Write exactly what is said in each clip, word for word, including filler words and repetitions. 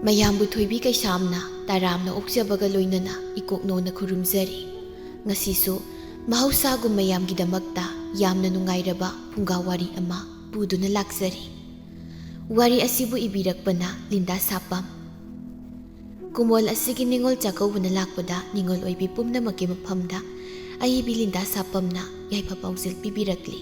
ꯃꯌꯥꯝꯕꯨ ꯊꯣꯏꯕꯤ ꯀꯩꯁꯥꯝꯅ ꯇꯔꯥꯝꯅ ꯑꯣꯛꯆꯕꯒ ꯂꯣꯏꯅꯅ ꯏꯀꯣꯛꯅꯧꯅ ꯈꯨꯔꯨꯝꯖꯔꯤ꯫ ꯉꯁꯤꯁꯨ ꯃꯍꯧꯁꯥꯒꯨꯝ ꯃꯌꯥꯝꯒꯤꯗꯃꯛꯇ ꯌꯥꯝꯅ ꯅꯨꯡꯉꯥꯏꯔꯕ ꯐꯨꯡꯒꯥ ꯋꯥꯔꯤ ꯑꯃ ꯄꯨꯗꯨꯅ ꯂꯥꯛꯆꯔꯤ꯫ ꯋꯥꯔꯤ ꯑꯁꯤꯕꯨ ꯏꯕꯤꯔꯛꯄꯅ ꯂꯤꯟꯗꯥ ꯁꯥꯄꯝ꯫ ꯀꯨꯃꯣꯜ ꯑꯁꯤꯒꯤ ꯅꯤꯉꯣꯜ ꯆꯥꯛꯀꯧꯕꯅ ꯂꯥꯛꯄꯗ ꯅꯤꯉꯣꯜ ꯑꯣꯏꯕꯤ ꯄꯨꯝꯅꯃꯛꯀꯤ ꯃꯐꯝꯗ ꯑꯏꯕꯤ ꯂꯤꯟꯗꯥ ꯁꯥꯄꯝꯅ ꯌꯥꯏꯐ ꯄꯥꯎꯖꯦꯜ ꯄꯤꯕꯤꯔꯛꯂꯤ꯫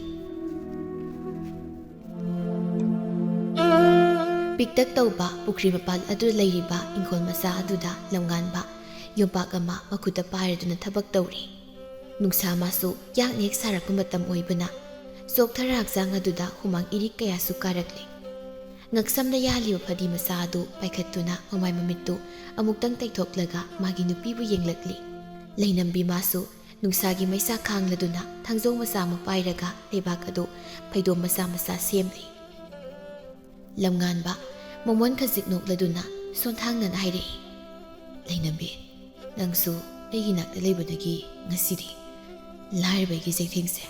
ꯄꯤꯛꯇꯛ ꯇꯧꯕ ꯄꯨꯈ꯭ꯔꯤ ꯃꯄꯥꯜ ꯑꯗꯨ ꯂꯩꯔꯤꯕ ꯏꯪꯈꯣꯜ ꯃꯆꯥ ꯑꯗꯨꯗ ꯂꯝꯉꯥꯟꯕ ꯌꯣꯝꯄꯥꯛ ꯑꯃ ꯃꯈꯨꯠꯇ ꯄꯥꯏꯔꯗꯨꯅ ꯊꯕꯛ ꯇꯧꯔꯤ꯫ ꯅꯨꯡꯁꯥ ꯃꯥꯁꯨ ꯌꯥꯛꯅ ꯍꯦꯛ ꯁꯥꯔꯛꯄ ꯃꯇꯝ ꯑꯣꯏꯕꯅ, ꯆꯣꯛꯊꯔ ꯍꯛꯆꯥꯡ ꯑꯗꯨꯗ ꯍꯨꯃꯥꯡ ꯏꯔꯤꯛ ꯀꯌꯥꯁꯨ ꯀꯥꯔꯛꯂꯤ꯫ ꯉꯛꯁꯝꯗ ꯌꯥꯜꯂꯤꯕ ꯐꯗꯤ ꯃꯆꯥ ꯑꯗꯨ ꯄꯥꯏꯈꯠꯇꯨꯅ ꯃꯃꯥꯏ ꯃꯃꯤꯠꯇꯨ ꯑꯃꯨꯛꯇꯪ ꯇꯩꯊꯣꯛꯂꯒ ꯃꯥꯒꯤ ꯅꯨꯄꯤꯕꯨ ꯌꯦꯡꯂꯛꯂꯤ꯫ ꯂꯩꯅꯝꯕꯤ ꯃꯥꯁꯨ ꯅꯨꯡꯁꯥꯒꯤ ꯃꯩꯁꯥ ꯈꯥꯡꯂꯗꯨꯅ ꯊꯥꯡꯖꯧ ꯃꯆꯥ ꯑꯃ ꯄꯥꯏꯔꯒ ꯂꯩꯕꯥꯛ ꯑꯗꯨ ꯐꯩꯗꯣꯝ ꯃꯆꯥ ꯃꯆꯥ ꯁꯦꯝꯂꯤ꯫ ꯂꯝꯉꯥꯟꯕ ꯃꯃꯣꯟ ꯈꯖꯤꯛ ꯅꯣꯛꯂꯗꯨꯅ ꯁꯣꯟꯊꯥꯡꯅꯅ ꯍꯥꯏꯔꯛꯏ, "ꯂꯩꯅꯝꯕꯤ, ꯅꯪꯁꯨ ꯑꯩꯒꯤ ꯅꯥꯛꯇ ꯂꯩꯕꯗꯒꯤ ꯉꯁꯤꯗꯤ ꯂꯥꯏꯔꯕ ꯑꯩꯒꯤ ꯆꯩꯊꯦꯡꯁꯦ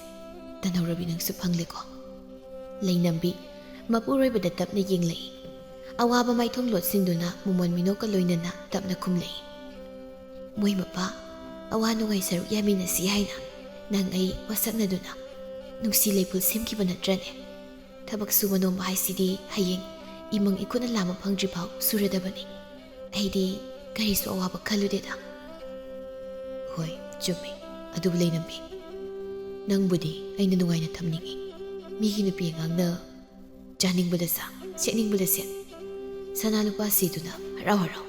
ꯇꯟꯍꯧꯔꯕꯤ ꯅꯪꯁꯨ ꯐꯪꯂꯦꯀꯣ?" ꯂꯩꯅꯝꯕꯤ ꯃꯄꯨꯔꯣꯏꯕꯗ ꯇꯞꯅ ꯌꯦꯡꯂꯛꯏ꯫ ꯑꯋꯥꯕ ꯃꯥꯏꯊꯣꯡ ꯂꯣꯠꯁꯤꯟꯗꯨꯅ ꯃꯃꯣꯟ ꯃꯤꯅꯣꯛꯀ ꯂꯣꯏꯅꯅ ꯇꯞꯅ ꯈꯨꯝꯂꯛꯏ, "ꯃꯣꯏ ꯃꯄꯥ, ꯑꯋꯥ ꯅꯨꯡꯉꯥꯏ ꯁꯔꯨꯛ ꯌꯥꯃꯤꯟꯅꯁꯤ ꯍꯥꯏꯅ ꯅꯪ ꯑꯩ ꯋꯥꯁꯛꯅꯗꯨꯅ ꯅꯨꯡꯁꯤ ꯂꯩꯄꯨꯜ ꯁꯦꯝꯈꯤꯕ ꯅꯠꯇ꯭ꯔꯅꯦ? ꯊꯕꯛ ꯁꯨꯕ ꯅꯣꯝꯕ ꯍꯥꯏꯁꯤꯗꯤ ꯍꯌꯦꯡ ꯏꯃꯪ ꯏꯈꯨꯠꯅ ꯂꯥꯝꯕ ꯐꯪꯗ꯭ꯔꯤꯐꯥꯎ ꯁꯨꯔꯗꯕꯅꯤ꯫ ꯑꯩꯗꯤ ꯀꯔꯤꯁꯨ ꯑꯋꯥꯕ ꯈꯜꯂꯨꯗꯦꯗ꯫" "ꯍꯣꯏ, ꯆꯨꯝꯃꯤ꯫ ꯑꯗꯨꯕꯨ ꯂꯩꯅꯝꯕꯤ, ꯅꯪꯕꯨꯗꯤ ꯑꯩꯅ ꯅꯨꯡꯉꯥꯏꯅ ꯊꯝꯅꯤꯡꯏ꯫ ꯃꯤꯒꯤ ꯅꯨꯄꯤ ꯑꯉꯥꯡꯅ ꯆꯥꯅꯤꯡꯕꯗ ꯆꯥ, ꯁꯦꯠꯅꯤꯡꯕꯗ ꯁꯦꯠ, ꯁꯅꯥ ꯂꯨꯄꯥ ꯁꯤꯗꯨꯅ ꯍꯔꯥꯎ ꯍꯔꯥꯎ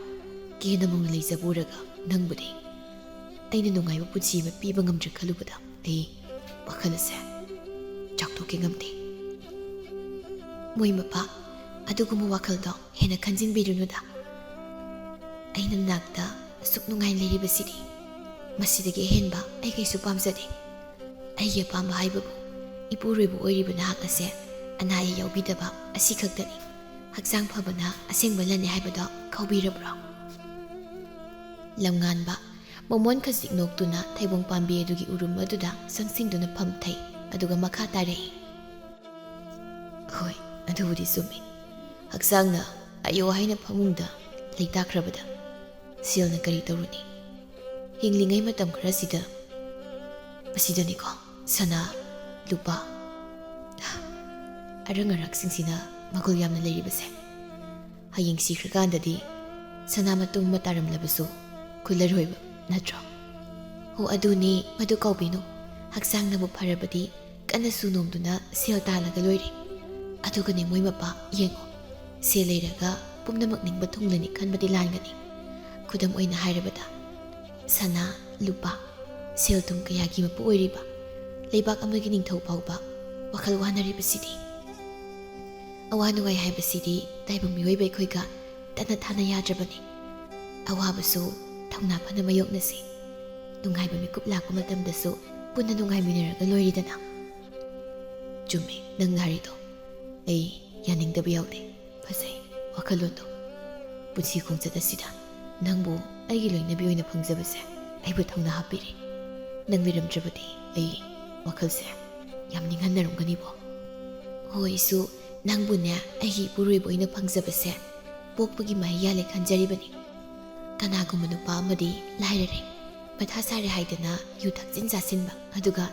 ꯀꯦꯅ ꯃꯧꯅ ꯂꯩꯖꯕ ꯎꯔꯒ ꯅꯪꯕꯨꯗꯤ ꯑꯩꯅ ꯅꯨꯡꯉꯥꯏꯕ ꯄꯨꯟꯁꯤ ꯑꯃ ꯄꯤꯕ ꯉꯝꯗ꯭ꯔꯦ ꯈꯜꯂꯨꯕꯗ ꯑꯩ ꯋꯥꯈꯜ ꯑꯁꯦ ꯆꯥꯎꯊꯣꯛꯀꯦ ꯉꯝꯗꯦ꯫" "ꯃꯣꯏ ꯃꯄꯥ, ꯑꯗꯨꯒꯨꯝꯕ ꯋꯥꯈꯜꯗꯣ ꯍꯦꯟꯅ ꯈꯟꯖꯤꯟꯕꯤꯔꯨꯅꯨꯗ꯫ ꯑꯩꯅ ꯅꯥꯛꯇ ꯑꯁꯨꯛ ꯅꯨꯡꯉꯥꯏꯅ ꯂꯩꯔꯤꯕꯁꯤꯗꯤ ꯃꯁꯤꯗꯒꯤ ꯑꯍꯦꯟꯕ ꯑꯩ ꯀꯩꯁꯨ ꯄꯥꯝꯖꯗꯦ꯫ ꯑꯩꯒꯤ ꯑꯄꯥꯝꯕ ꯍꯥꯏꯕꯕꯨ ꯏꯄꯨꯔꯣꯏꯕ ꯑꯣꯏꯔꯤꯕ ꯅꯍꯥꯛ ꯑꯁꯦ ꯑꯅꯥ ꯑꯌꯦꯛ ꯌꯥꯎꯕꯤꯗꯕ ꯑꯁꯤ ꯈꯛꯇꯅꯤ꯫ ꯍꯛꯆꯥꯡ ꯐꯕꯅ ꯑꯁꯦꯡꯕ ꯂꯟꯅꯤ ꯍꯥꯏꯕꯗꯣ ꯀꯥꯎꯕꯤꯔꯕ꯭ꯔꯣ?" ꯂꯝꯉꯥꯟꯕ ꯃꯃꯣꯟ ꯈꯖꯤꯛ ꯅꯣꯛꯇꯨꯅ ꯊꯩꯕꯣꯡ ꯄꯥꯝꯕꯤ ꯑꯗꯨꯒꯤ ꯎꯔꯨꯝ ꯑꯗꯨꯗ ꯆꯪꯁꯤꯟꯗꯨꯅ ꯐꯝꯊꯩ, ꯑꯗꯨꯒ ꯃꯈꯥ ꯇꯥꯔꯛꯏ, "ꯍꯣꯏ, ꯑꯗꯨꯕꯨꯗꯤ ꯆꯨꯝꯃꯤ꯫ ꯍꯛꯆꯥꯡꯅ ꯑꯌꯣ ꯍꯥꯏꯅ ꯐꯃꯨꯡꯗ ꯂꯩꯇꯥꯈ꯭ꯔꯕꯗ ꯁꯦꯜꯅ ꯀꯔꯤ ꯇꯧꯔꯨꯅꯤ? ꯍꯤꯡꯂꯤꯉꯩ ꯃꯇꯝ ꯈꯔꯁꯤꯗ ꯑꯁꯤꯗꯅꯤꯀꯣ ꯁꯅꯥ, ꯂꯨꯄꯥ, ꯑꯔꯪ ꯑꯔꯥꯛꯁꯤꯡꯁꯤꯅ ꯃꯒꯨꯜ ꯌꯥꯝꯅ ꯂꯩꯔꯤꯕꯁꯦ꯫ ꯍꯌꯦꯡ ꯁꯤꯈ꯭ꯔꯀꯥꯟꯗꯗꯤ ꯁꯅꯥ ꯃꯇꯨꯝ ꯑꯃ ꯇꯥꯔꯝꯂꯕꯁꯨ ꯈꯨꯜꯂꯔꯣꯏꯕ ꯅꯠꯇ꯭ꯔꯣ? ꯍꯣ, ꯑꯗꯨꯅꯤ, ꯃꯗꯨ ꯀꯥꯎꯕꯤꯅꯨ꯫ ꯍꯛꯆꯥꯡꯅꯕꯨ ꯐꯔꯕꯗꯤ ꯀꯟꯅꯁꯨ ꯅꯣꯝꯗꯨꯅ ꯁꯦꯜ ꯇꯥꯜꯂꯒ ꯂꯣꯏꯔꯦ꯫ ꯑꯗꯨꯒꯅꯦ ꯃꯣꯏ ꯃꯄꯥ, ꯌꯦꯡꯉꯣ, ꯁꯦꯜ ꯂꯩꯔꯒ ꯄꯨꯝꯅꯃꯛ ꯅꯤꯡꯕ ꯊꯨꯡꯂꯅꯤ ꯈꯟꯕꯗꯤ ꯂꯥꯟꯒꯅꯤ꯫ ꯈꯨꯗꯝ ꯑꯣꯏꯅ ꯍꯥꯏꯔꯕꯗ, ꯁꯅꯥ, ꯂꯨꯄꯥ, ꯁꯦꯜ ꯊꯨꯝ ꯀꯌꯥꯒꯤ ꯃꯄꯨ ꯑꯣꯏꯔꯤꯕ ꯂꯩꯕꯥꯛ ꯑꯃꯒꯤ ꯅꯤꯡꯊꯧ ꯐꯥꯎꯕ ꯋꯥꯈꯜ ꯋꯥꯅꯔꯤꯕꯁꯤꯗꯤ꯫ ꯑꯋꯥ ꯅꯨꯡꯉꯥꯏ ꯍꯥꯏꯕꯁꯤꯗꯤ ꯇꯥꯏꯕꯪ ꯃꯤꯑꯣꯏꯕ ꯑꯩꯈꯣꯏꯒ ꯇꯠꯅ ꯊꯥꯅ ꯌꯥꯗ꯭ꯔꯕꯅꯤ꯫ ꯑꯋꯥꯕꯁꯨ ꯊꯧꯅꯥ ꯐꯅ ꯃꯥꯌꯣꯛꯅꯁꯤ꯫ ꯅꯨꯡꯉꯥꯏꯕ ꯃꯤꯀꯨꯞ ꯂꯥꯛꯄ ꯃꯇꯝꯗꯁꯨ ꯄꯨꯟꯅ ꯅꯨꯡꯉꯥꯏꯃꯤꯟꯅꯔꯒ ꯂꯣꯏꯔꯤꯗꯅ꯫ ꯆꯨꯝꯃꯤ ꯅꯪꯅ ꯍꯥꯏꯔꯤꯗꯣ, ꯑꯩ ꯌꯥꯅꯤꯡꯗꯕ ꯌꯥꯎꯗꯦ꯫ ꯐꯖꯩ ꯋꯥꯈꯜꯂꯣꯟꯗꯣ꯫ ꯄꯨꯟꯁꯤ ꯈꯣꯡꯆꯠ ꯑꯁꯤꯗ ꯅꯪꯕꯨ ꯑꯩꯒꯤ ꯂꯣꯏꯅꯕꯤ ꯑꯣꯏꯅ ꯐꯪꯖꯕꯁꯦ ꯑꯩꯕꯨ ꯊꯧꯅꯥ ꯍꯥꯞꯄꯤꯔꯦ꯫ ꯅꯪ ꯂꯩꯔꯝꯗ꯭ꯔꯕꯗꯤ ꯑꯩ ꯋꯥꯈꯜꯁꯦ ꯌꯥꯝ ꯅꯤꯡꯍꯟꯅꯔꯝꯒꯅꯤꯕꯣ꯫ ꯍꯣꯏ, ꯑꯩꯁꯨ ꯅꯪꯕꯨꯅꯦ ꯑꯩꯒꯤ ꯏꯄꯨꯔꯣꯏꯕ ꯑꯣꯏꯅ ꯐꯪꯖꯕꯁꯦ ꯄꯣꯛꯄꯒꯤ ꯃꯍꯩ ꯌꯥꯜꯂꯦ ꯈꯟꯖꯔꯤꯕꯅꯤ꯫ ꯀꯅꯥꯒꯨꯝꯕ ꯅꯨꯄꯥ ꯑꯃꯗꯤ ꯂꯥꯏꯔꯔꯦ, ꯃꯊꯥ ꯁꯥꯔꯦ ꯍꯥꯏꯗꯅ ꯌꯨ ꯊꯛꯆꯤꯟ ꯆꯥꯁꯤꯟꯕ, ꯑꯗꯨꯒ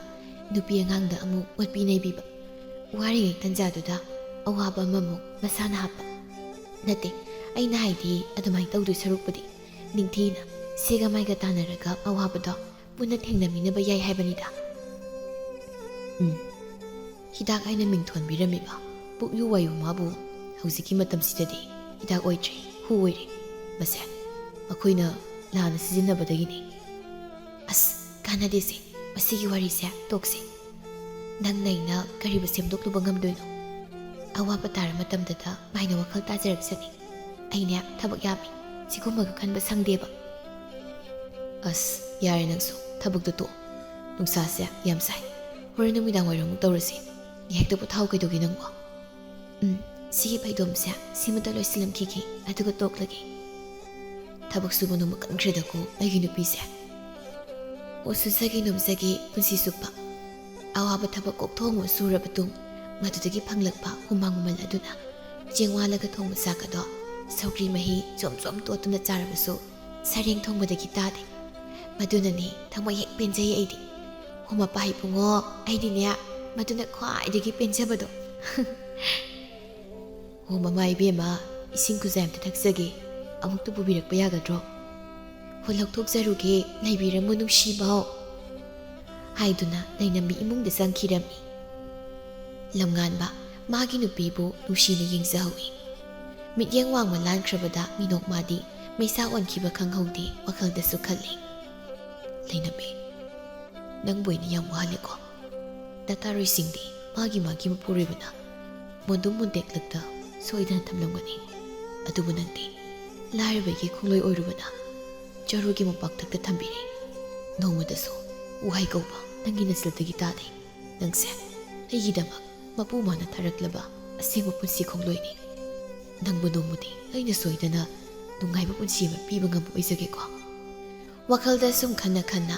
ꯅꯨꯄꯤ ꯑꯉꯥꯡꯗ ꯑꯃꯨꯛ ꯑꯣꯠꯄꯤ ꯅꯩꯕꯤꯕ, ꯋꯥꯔꯤꯉꯩ ꯇꯟꯖꯥꯗꯨꯗ ꯑꯋꯥꯕ ꯑꯃꯃꯨꯛ ꯃꯁꯥꯅ ꯍꯥꯞꯄ꯫ ꯅꯠꯇꯦ, ꯑꯩꯅ ꯍꯥꯏꯗꯤ ꯑꯗꯨꯃꯥꯏꯅ ꯇꯧꯗꯣꯏ ꯁꯔꯨꯛꯄꯨꯗꯤ ꯅꯤꯡꯊꯤꯅ ꯁꯦꯒ ꯃꯥꯏꯒ ꯇꯥꯟꯅꯔꯒ ꯑꯋꯥꯕꯗꯣ ꯄꯨꯟꯅ ꯊꯦꯡꯅꯃꯤꯟꯅꯕ ꯌꯥꯏ ꯍꯥꯏꯕꯅꯤꯗ꯫ ꯎꯝ, ꯍꯤꯗꯥꯛ ꯍꯥꯏꯅ ꯃꯤꯡ ꯊꯣꯟꯕꯤꯔꯝꯃꯤꯕ ꯄꯨꯛꯌꯨ ꯋꯥꯌꯨ ꯃꯥꯕꯨ ꯍꯧꯖꯤꯛꯀꯤ ꯃꯇꯝꯁꯤꯗꯗꯤ ꯍꯤꯗꯥꯛ ꯑꯣꯏꯗ꯭ꯔꯦ, ꯍꯨ ꯑꯣꯏꯔꯦ꯫ ꯃꯁꯦ ꯃꯈꯣꯏꯅ ꯂꯥꯟꯅ ꯁꯤꯖꯤꯟꯅꯕꯗꯒꯤꯅꯤ꯫ ꯑꯁ, ꯀꯥꯟꯅꯗꯦꯁꯦ, ꯃꯁꯤꯒꯤ ꯋꯥꯔꯤꯁꯦ ꯇꯣꯛꯁꯦ꯫ ꯅꯪꯅ ꯑꯩꯅ ꯀꯔꯤꯕꯨ ꯁꯦꯝꯗꯣꯛꯂꯨꯕ ꯉꯝꯗꯣꯏꯅꯣ? ꯑꯋꯥꯕ ꯇꯥꯔ ꯃꯇꯝꯗꯇ ꯃꯥꯏꯅ ꯋꯥꯈꯜ ꯇꯥꯖꯔꯛꯆꯅꯤ꯫ ꯑꯩꯅꯦ ꯊꯕꯛ ꯌꯥꯝꯃꯤ, ꯁꯤꯒꯨꯝꯕꯒ ꯈꯟꯕ ꯁꯪꯗꯦꯕ꯫ ꯑꯁ, ꯌꯥꯔꯦ ꯅꯪꯁꯨ, ꯊꯕꯛꯇꯣ ꯇꯣꯛꯑꯣ꯫ ꯅꯨꯡꯁꯥꯁꯦ ꯌꯥꯝ ꯁꯥꯏ꯫ ꯍꯣꯔꯦꯟ ꯅꯨꯃꯤꯗꯥꯡ ꯋꯥꯏꯔꯝ ꯑꯃꯨꯛ ꯇꯧꯔꯁꯤ꯫ ꯉꯥꯏꯍꯥꯛꯇ ꯄꯣꯊꯥꯎ ꯀꯩꯗꯧꯒꯦ ꯅꯪꯕꯣ? ꯎꯝ, ꯁꯤꯒꯤ ꯐꯩꯗꯣꯝꯁꯦ ꯁꯤꯃꯇ ꯂꯣꯏꯁꯤꯜꯂꯝꯈꯤꯒꯦ, ꯑꯗꯨꯒ ꯇꯣꯛꯂꯒꯦ꯫ ꯊꯕꯛ ꯁꯨꯕ ꯅꯣꯡꯃ ꯀꯟꯈ꯭ꯔꯦꯗꯀꯣ ꯑꯩꯒꯤ ꯅꯨꯄꯤꯁꯦ꯫ ꯑꯣ, ꯁꯨꯖꯒꯦ ꯅꯣꯝꯖꯒꯦ ꯄꯨꯟꯁꯤ ꯆꯨꯞꯄ꯫ ꯑꯋꯥꯕ ꯊꯕꯛ ꯀꯣꯛꯊꯣꯡ ꯑꯃ ꯁꯨꯔꯕ ꯇꯨꯡ, ꯃꯗꯨꯗꯒꯤ ꯐꯪꯂꯛꯄ ꯍꯨꯃꯥꯡ ꯃꯃꯜ ꯑꯗꯨꯅ ꯆꯦꯡ ꯋꯥꯜꯂꯒ ꯊꯣꯡꯕ ꯆꯥꯛ ꯑꯗꯣ ꯁꯧꯒ꯭ꯔꯤ ꯃꯍꯤ ꯆꯣꯝ ꯆꯣꯝ ꯇꯣꯠꯇꯨꯅ ꯆꯥꯔꯕꯁꯨ ꯁꯔꯦꯡ ꯊꯣꯡꯕꯗꯒꯤ ꯇꯥꯗꯦ꯫ ꯃꯗꯨꯅꯅꯦ ꯊꯃꯣꯏ ꯍꯦꯛ ꯄꯦꯟꯖꯩ ꯑꯩꯗꯤ꯫ ꯍꯣ ꯃꯄꯥ ꯏꯕꯨꯡꯉꯣ, ꯑꯩꯗꯤꯅꯦ ꯃꯗꯨꯅ ꯈ꯭ꯋꯥꯏꯗꯒꯤ ꯄꯦꯟꯖꯕꯗꯣ꯫ "ꯍꯣ ꯃꯃꯥ ꯏꯕꯦꯝꯃ, ꯏꯁꯤꯡ ꯈꯨꯖꯥꯏ ꯑꯝꯇ ꯊꯛꯆꯒꯦ, ꯑꯃꯨꯛꯇ ꯄꯨꯕꯤꯔꯛꯄ ꯌꯥꯒꯗ꯭ꯔꯣ?" "ꯍꯣ ꯂꯧꯊꯣꯛꯆꯔꯨꯒꯦ, ꯂꯩꯕꯤꯔꯝꯃꯨ ꯅꯨꯡꯁꯤꯕꯧ" ꯍꯥꯏꯗꯨꯅ ꯂꯩꯅꯝꯕꯤ ꯏꯃꯨꯡꯗ ꯆꯪꯈꯤꯔꯝꯃꯤ꯫ ꯂꯝꯉꯥꯟꯕ ꯃꯥꯒꯤ ꯅꯨꯄꯤꯕꯨ ꯅꯨꯡꯁꯤꯅ ꯌꯦꯡꯖꯍꯧꯏ꯫ ꯃꯤꯠꯌꯦꯡ ꯋꯥꯡꯃ ꯂꯥꯟꯈ꯭ꯔꯕꯗ ꯃꯤꯅꯣꯛ ꯃꯥꯗꯤ ꯃꯩꯁꯥ ꯑꯣꯟꯈꯤꯕ ꯈꯪꯍꯧꯗꯦ, ꯋꯥꯈꯜꯗꯁꯨ ꯈꯜꯂꯤ꯫ "ꯂꯩꯅꯝꯕꯤ, ꯅꯪꯕꯨ ꯑꯩꯅ ꯌꯥꯝ ꯋꯥꯍꯜꯂꯦꯀꯣ꯫ ꯗꯇꯥꯔꯣꯏꯁꯤꯡꯗꯤ ꯃꯥꯒꯤ ꯃꯥꯒꯤ ꯃꯄꯨꯔꯣꯏꯕꯅ ꯃꯣꯟꯗꯨꯝ ꯃꯣꯟꯇꯦꯛꯂꯛꯇ ꯁꯣꯏꯗꯅ ꯊꯝꯂꯝꯒꯅꯤ꯫ ꯑꯗꯨꯕꯨ ꯅꯪꯗꯤ ꯂꯥꯏꯔꯕꯒꯤ ꯈꯣꯡꯂꯣꯏ ꯑꯣꯏꯔꯨꯕꯅ ꯆꯔꯨꯒꯤ ꯃꯄꯥꯛꯇꯛꯇ ꯊꯝꯕꯤꯔꯦ꯫ ꯅꯣꯡꯃꯗꯁꯨ ꯋꯥꯍꯩ ꯀꯧꯕ ꯅꯪꯒꯤ ꯅꯆꯤꯜꯗꯒꯤ ꯇꯥꯗꯦ꯫ ꯅꯪꯁꯦ ꯑꯩꯒꯤꯗꯃꯛ ꯃꯄꯨ ꯃꯥꯅ ꯊꯥꯔꯛꯂꯕ ꯑꯁꯦꯡꯕ ꯄꯨꯟꯁꯤ ꯈꯣꯡꯂꯣꯏꯅꯤ꯫ ꯅꯪꯕꯨ ꯅꯣꯡꯃꯗꯤ ꯑꯩꯅ ꯁꯣꯏꯗꯅ ꯅꯨꯡꯉꯥꯏꯕ ꯄꯨꯟꯁꯤ ꯑꯃ ꯄꯤꯕ ꯉꯝꯕ ꯑꯣꯏꯖꯒꯦꯀꯣ"꯫ ꯋꯥꯈꯜꯗ ꯁꯨꯝ ꯈꯟꯅ ꯈꯟꯅ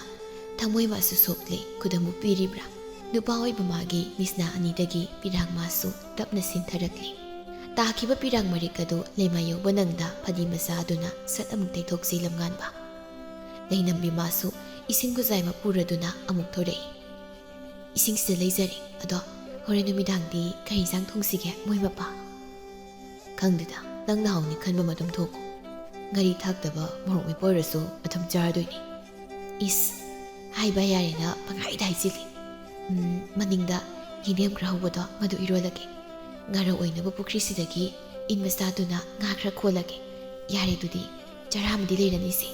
ꯊꯃꯣꯏ ꯃꯥꯁꯨ ꯁꯣꯛꯂꯦ꯫ ꯈꯨꯗꯝꯕꯨ ꯄꯤꯔꯤꯕ꯭ꯔꯥ? ꯅꯨꯄꯥ ꯑꯣꯏꯕ ꯃꯥꯒꯤ ꯃꯤꯠꯁꯅꯥ ꯑꯅꯤꯗꯒꯤ ꯄꯤꯔꯥꯡ ꯃꯥꯁꯨ ꯇꯞꯅ ꯁꯤꯟꯊꯔꯛꯂꯤ꯫ ꯇꯥꯈꯤꯕ ꯄꯤꯔꯥꯡ ꯃꯔꯤꯛ ꯑꯗꯨ ꯂꯩꯃꯥꯏ ꯌꯧꯕ ꯅꯪꯗ ꯐꯗꯤ ꯃꯆꯥ ꯑꯗꯨꯅ ꯁꯠ ꯑꯃꯨꯛ ꯇꯩꯊꯣꯛꯆꯩ ꯂꯝꯉꯥꯟꯕ꯫ ꯂꯩꯅꯝꯕꯤ ꯃꯥꯁꯨ ꯏꯁꯤꯡ ꯈꯨꯖꯥꯏ ꯑꯃ ꯄꯨꯔꯗꯨꯅ ꯑꯃꯨꯛ ꯊꯣꯔꯛꯏ꯫ "ꯏꯁꯤꯡꯁꯤꯗ ꯂꯩꯖꯔꯦ꯫ ꯑꯗꯣ ꯍꯣꯔꯦꯟ ꯅꯨꯃꯤꯗꯥꯡꯗꯤ ꯀꯔꯤ ꯏꯟꯁꯥꯡ ꯊꯣꯡꯁꯤꯒꯦ ꯃꯣꯏ ꯃꯄꯥ?" "ꯈꯪꯗꯦꯗ, ꯅꯪꯅ ꯍꯥꯎꯅꯤ ꯈꯟꯕ ꯑꯃ ꯑꯗꯨꯝ ꯊꯣꯡꯉꯨ꯫ ꯉꯥꯔꯤ ꯊꯥꯛꯇꯕ ꯃꯣꯔꯣꯛ ꯃꯦꯠꯄ ꯑꯣꯏꯔꯁꯨ ꯑꯗꯨꯝ ꯆꯥꯔꯗꯣꯏꯅꯤ"꯫ ꯏꯁ, ꯍꯥꯏꯕ ꯌꯥꯔꯦꯅ ꯄꯪꯍꯥꯏꯗ ꯍꯥꯏꯖꯤꯜꯂꯤ꯫ "ꯎꯝ, ꯃꯅꯤꯡꯗ ꯌꯦꯟꯗꯦꯝ ꯈꯔ ꯍꯧꯕꯗꯣ ꯃꯗꯨ ꯏꯔꯣꯜꯂꯒꯦ꯫ ꯉꯥꯔꯧ ꯑꯣꯏꯅꯕ ꯄꯨꯈ꯭ꯔꯤꯁꯤꯗꯒꯤ ꯏꯟ ꯃꯆꯥꯗꯨꯅ ꯉꯥ ꯈꯔ ꯈꯣꯜꯂꯒꯦ꯫ ꯌꯥꯔꯦ, ꯑꯗꯨꯗꯤ ꯆꯔꯥ ꯑꯃꯗꯤ ꯂꯩꯔꯅꯤꯁꯦ"꯫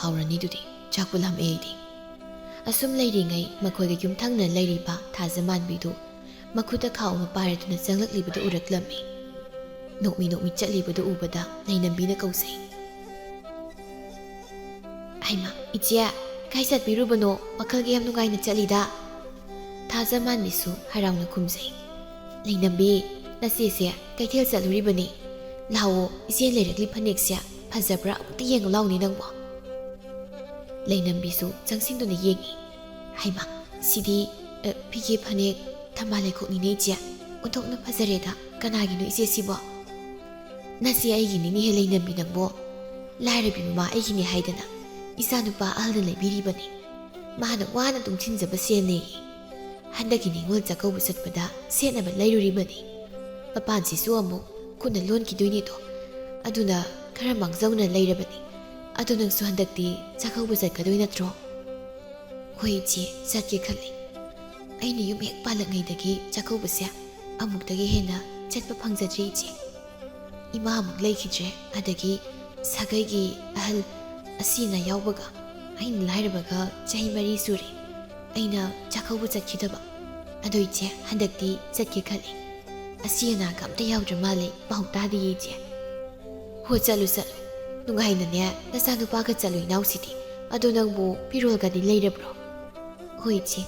"ꯍꯥꯎꯔꯅꯤ ꯑꯗꯨꯗꯤ, ꯆꯥꯛꯄꯨ ꯂꯥꯝꯃꯛꯑꯦ ꯑꯩꯗꯤ"꯫ ꯑꯁꯨꯝ ꯂꯩꯔꯤꯉꯩ ꯃꯈꯣꯏꯒ ꯌꯨꯝꯊꯪꯅ ꯂꯩꯔꯤꯕ ꯊꯥꯖꯃꯥꯟꯕꯤꯗꯨ ꯃꯈꯨꯠꯇ ꯈꯥꯎ ꯑꯃ ꯄꯥꯏꯔꯗꯨꯅ ꯆꯪꯂꯛꯂꯤꯕꯗꯨ ꯎꯔꯛꯂꯝꯃꯤ꯫ ꯅꯣꯛꯃꯤ ꯅꯣꯛꯃꯤ ꯆꯠꯂꯤꯕꯗꯨ ꯎꯕꯗ ꯂꯩꯅꯝꯕꯤꯅ ꯀꯧꯖꯩ꯫ "ꯍꯩꯃꯥ, ꯏꯆꯦ, ꯀꯥꯏ ꯆꯠꯄꯤꯔꯨꯕꯅꯣ? ꯋꯥꯈꯜꯒ ꯌꯥꯝ ꯅꯨꯡꯉꯥꯏꯅ ꯆꯠꯂꯤꯗ"꯫ ꯊꯥꯖꯃꯥꯟꯕꯤꯁꯨ ꯍꯔꯥꯎꯅ ꯈꯨꯝꯖꯩ꯫ "ꯂꯩꯅꯝꯕꯤ, ꯅꯆꯦꯁꯦ ꯀꯩꯊꯦꯜ ꯆꯠꯂꯨꯔꯤꯕꯅꯤ꯫ ꯂꯥꯛꯑꯣ, ꯏꯆꯦ ꯂꯩꯔꯛꯂꯤ ꯐꯅꯦꯛꯁꯦ ꯐꯖꯕ꯭ꯔꯥ ꯑꯃꯨꯛꯇ ꯌꯦꯡꯉꯨ ꯂꯥꯎꯅꯦ ꯅꯪꯕꯣ"꯫ ꯂꯩꯅꯝꯕꯤꯁꯨ ꯆꯪꯁꯤꯟꯗꯨꯅ ꯌꯦꯡꯉꯤ꯫ "ꯍꯩꯃꯥ, ꯁꯤꯗꯤ, ꯑ, ꯐꯤꯒꯦ ꯐꯅꯦꯛ ꯊꯝꯕꯥꯜ ꯂꯩꯈꯣꯛꯅꯤꯅꯦ ꯏꯆꯦ꯫ ꯑꯣꯟꯊꯣꯛꯅ ꯐꯖꯔꯦꯗ"꯫ "ꯀꯅꯥꯒꯤꯅꯣ ꯏꯆꯦ ꯁꯤꯕꯣ?" "ꯅꯆꯦ ꯑꯩꯒꯤꯅꯤꯅꯦꯍꯦ ꯂꯩꯅꯝꯕꯤ ꯅꯪꯕꯣ꯫ ꯂꯥꯏꯔꯕꯤ ꯃꯃꯥ ꯑꯩꯒꯤꯅꯦ ꯍꯥꯏꯗꯅ ꯏꯆꯥꯅꯨꯄꯥ ꯑꯍꯜꯅ ꯂꯩꯕꯤꯔꯤꯕꯅꯤ꯫ ꯃꯥꯅ ꯋꯥꯅ ꯇꯨꯡꯁꯤꯟꯖꯕ ꯁꯦꯜꯅꯦꯌꯦ꯫ ꯍꯟꯗꯛꯀꯤ ꯅꯤꯉꯣꯜ ꯆꯥꯛꯀꯧꯕ ꯆꯠꯄꯗ ꯁꯦꯠꯅꯕ ꯂꯩꯔꯨꯔꯤꯕꯅꯤ꯫ ꯃꯄꯥꯟꯁꯤꯁꯨ ꯑꯃꯨꯛ ꯈꯨꯠꯅ ꯂꯣꯟꯈꯤꯗꯣꯏꯅꯤꯗꯣ꯫ ꯑꯗꯨꯅ ꯈꯔ ꯃꯥꯡꯖꯧꯅ ꯂꯩꯔꯕꯅꯤ꯫ ꯑꯗꯨ ꯅꯪꯁꯨ ꯍꯟꯗꯛꯇꯤ ꯆꯥꯛꯀꯧꯕ ꯆꯠꯀꯗꯣꯏ ꯅꯠꯇ꯭ꯔꯣ?" "ꯍꯣꯏ ꯏꯆꯦ, ꯆꯠꯀꯦ ꯈꯜꯂꯤ꯫ ꯑꯩꯅ ꯌꯨꯝ ꯍꯦꯛ ꯄꯥꯜꯂꯛꯉꯩꯗꯒꯤ ꯆꯥꯛꯀꯧꯕꯁꯦ ꯑꯃꯨꯛꯇꯒꯤ ꯍꯦꯟꯅ ꯆꯠꯄ ꯐꯪꯖꯗ꯭ꯔꯤ ꯏꯆꯦ꯫ ꯏꯃꯥ ꯑꯃꯨꯛ ꯂꯩꯈꯤꯗ꯭ꯔꯦ, ꯑꯗꯒꯤ ꯁꯥꯒꯩꯒꯤ ꯑꯍꯜ ꯑꯁꯤ ꯑꯅꯥ ꯌꯥꯎꯕꯒ ꯑꯩꯅ ꯂꯥꯏꯔꯕꯒ ꯆꯍꯤ ꯃꯔꯤ ꯁꯨꯔꯦ꯫ ꯑꯩꯅ ꯆꯥꯛꯀꯧꯕ ꯆꯠꯈꯤꯗꯕ꯫ ꯑꯗꯣ ꯏꯆꯦ, ꯍꯟꯗꯛꯇꯤ ꯆꯠꯀꯦ ꯈꯜꯂꯤ꯫ ꯑꯁꯤ ꯑꯅꯥꯒ ꯑꯝꯇ ꯌꯥꯎꯗ꯭ꯔ ꯃꯥꯜꯂꯦ, ꯄꯥꯎ ꯇꯥꯗꯤꯌꯦ ꯏꯆꯦ꯫" "ꯍꯣ, ꯆꯠꯂꯨ ꯆꯠꯂꯨ꯫ ꯅꯨꯡꯉꯥꯏꯅꯅꯦ ꯅꯆꯥꯅꯨꯄꯥꯒ ꯆꯠꯂꯨ ꯏꯅꯥꯎꯁꯤꯗꯤ꯫ ꯑꯗꯣ ꯅꯪꯕꯨ ꯐꯤꯔꯣꯜꯒꯗꯤ ꯂꯩꯔꯕ꯭ꯔꯣ?" "ꯍꯣꯏ ꯏꯆꯦ,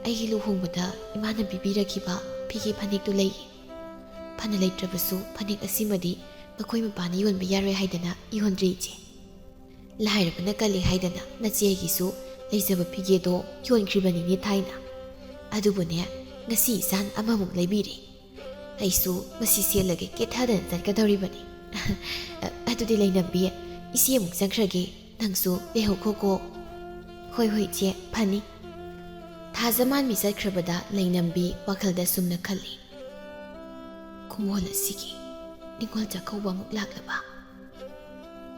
ꯑꯩꯒꯤ ꯂꯨꯍꯣꯡꯕꯗ ꯏꯃꯥꯅ ꯄꯤꯕꯤꯔꯛꯈꯤꯕ ꯐꯤꯒꯦ ꯐꯅꯦꯛꯇꯨ ꯂꯩꯌꯦ꯫ ꯐꯅ ꯂꯩꯇ꯭ꯔꯕꯁꯨ ꯐꯅꯦꯛ ꯑꯁꯤꯃꯗꯤ ꯃꯈꯣꯏ ꯃꯄꯥꯅ ꯌꯣꯟꯕ ꯌꯥꯔꯣꯏ ꯍꯥꯏꯗꯅ ꯌꯣꯟꯗ꯭ꯔꯦ ꯏꯆꯦ꯫ ꯂꯥꯏꯔꯕꯅ ꯀꯜꯂꯤ ꯍꯥꯏꯗꯅ ꯅꯆꯦꯒꯤꯁꯨ ꯂꯩꯖꯕ ꯐꯤꯒꯦꯗꯣ ꯌꯣꯟꯈ꯭ꯔꯤꯕꯅꯤꯅꯦ ꯊꯥꯏꯅ꯫ ꯑꯗꯨꯕꯨꯅꯦ, ꯉꯁꯤ ꯏꯆꯥꯅ ꯑꯃꯃꯨꯛ ꯂꯩꯕꯤꯔꯦ꯫ ꯑꯩꯁꯨ ꯃꯁꯤ ꯁꯦꯠꯂꯒ ꯀꯦꯊꯗꯅ ꯆꯠꯀꯗꯧꯔꯤꯕꯅꯤ꯫" "ꯑꯗꯨꯗꯤ ꯂꯩꯅꯝꯕꯤ, ꯏꯆꯦ ꯑꯃꯨꯛ ꯆꯪꯈ꯭ꯔꯒꯦ, ꯅꯪꯁꯨ ꯂꯩꯍꯧꯈꯣꯀꯣ꯫" "ꯍꯣꯏ ꯍꯣꯏ ꯏꯆꯦ, ꯐꯅꯤ꯫" ꯊꯥꯖꯃꯥꯟꯕꯤ ꯆꯠꯈ꯭ꯔꯕꯗ ꯂꯩꯅꯝꯕꯤ ꯋꯥꯈꯜꯗ ꯁꯨꯝꯅ ꯈꯜꯂꯤ, "ꯈꯨꯃꯣꯜ ꯑꯁꯤꯒꯤ ꯅꯤꯉꯣꯜ ꯆꯥꯛꯀꯧꯕ ꯑꯃꯨꯛ ꯂꯥꯛꯂꯕ?"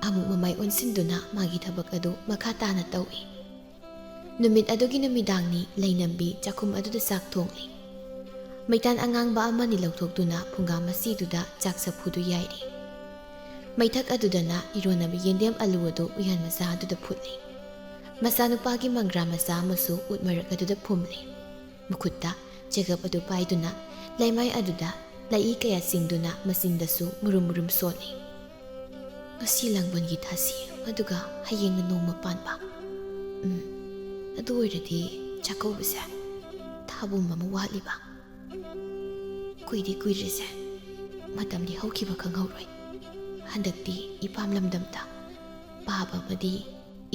ꯑꯃꯨꯛ ꯃꯃꯥꯏ ꯑꯣꯟꯁꯤꯟꯗꯨꯅ ꯃꯥꯒꯤ ꯊꯕꯛ ꯑꯗꯨ ꯃꯈꯥ ꯇꯥꯅ ꯇꯧꯏ꯫ ꯅꯨꯃꯤꯠ ꯑꯗꯨꯒꯤ ꯅꯨꯃꯤꯗꯥꯡꯅꯤ꯫ ꯂꯩꯅꯝꯕꯤ ꯆꯥꯛꯈꯨꯝ ꯑꯗꯨꯗ ꯆꯥꯛ ꯊꯣꯡꯂꯤ꯫ ꯃꯩꯇꯥꯟ ꯑꯉꯥꯡꯕ ꯑꯃꯅꯤ ꯂꯧꯊꯣꯛꯇꯨꯅ ꯐꯨꯡꯒꯥ ꯃꯆꯤꯗꯨꯗ ꯆꯥꯛ ꯆꯐꯨꯗꯨ ꯌꯥꯏꯔꯤ꯫ ꯃꯩꯊꯛ ꯑꯗꯨꯗꯅ ꯏꯔꯣꯟꯅꯕ ꯌꯦꯟꯗꯦꯝ ꯑꯂꯨ ꯑꯗꯨ ꯎꯌꯥꯟ ꯃꯆꯥ ꯑꯗꯨꯗ ꯐꯨꯠꯂꯤ꯫ ꯃꯆꯥꯅꯨꯄꯥꯒꯤ ꯃꯪꯒ꯭ꯔꯥ ꯃꯆꯥ ꯑꯃꯁꯨ ꯎꯠ ꯃꯔꯛ ꯑꯗꯨꯗ ꯐꯨꯝꯂꯤ꯫ ꯃꯈꯨꯠꯇ ꯆꯦꯒꯞ ꯑꯗꯨ ꯄꯥꯏꯗꯨꯅ ꯂꯩꯃꯥꯏ ꯑꯗꯨꯗ ꯂꯩꯏ ꯀꯌꯥ ꯆꯤꯡꯗꯨꯅ ꯃꯆꯤꯟꯗꯁꯨ ꯃꯨꯔꯨꯝ ꯃꯨꯔꯨꯝ ꯁꯣꯜꯂꯤ꯫ "ꯉꯁꯤ ꯂꯥꯡꯕꯟꯒꯤ ꯊꯥꯁꯤ, ꯑꯗꯨꯒ ꯍꯌꯦꯡꯅ ꯅꯣꯡꯃ ꯄꯥꯟꯕ꯫ ꯎꯝ, ꯑꯗꯨ ꯑꯣꯏꯔꯗꯤ ꯆꯥꯛꯀꯧꯕꯁꯦ ꯊꯥꯕꯨꯝ ꯑꯃ ꯋꯥꯠꯂꯤꯕ꯫ ꯀꯨꯏꯗꯤ ꯀꯨꯏꯗ꯭ꯔꯤꯁꯦ, ꯃꯇꯝꯗꯤ ꯍꯧꯈꯤꯕ ꯈꯪꯍꯧꯔꯣꯏ꯫ ꯍꯟꯗꯛꯇꯤ ꯏꯄꯥꯝ ꯂꯝꯗꯝꯗ ꯄꯥꯕ ꯑꯃꯗꯤ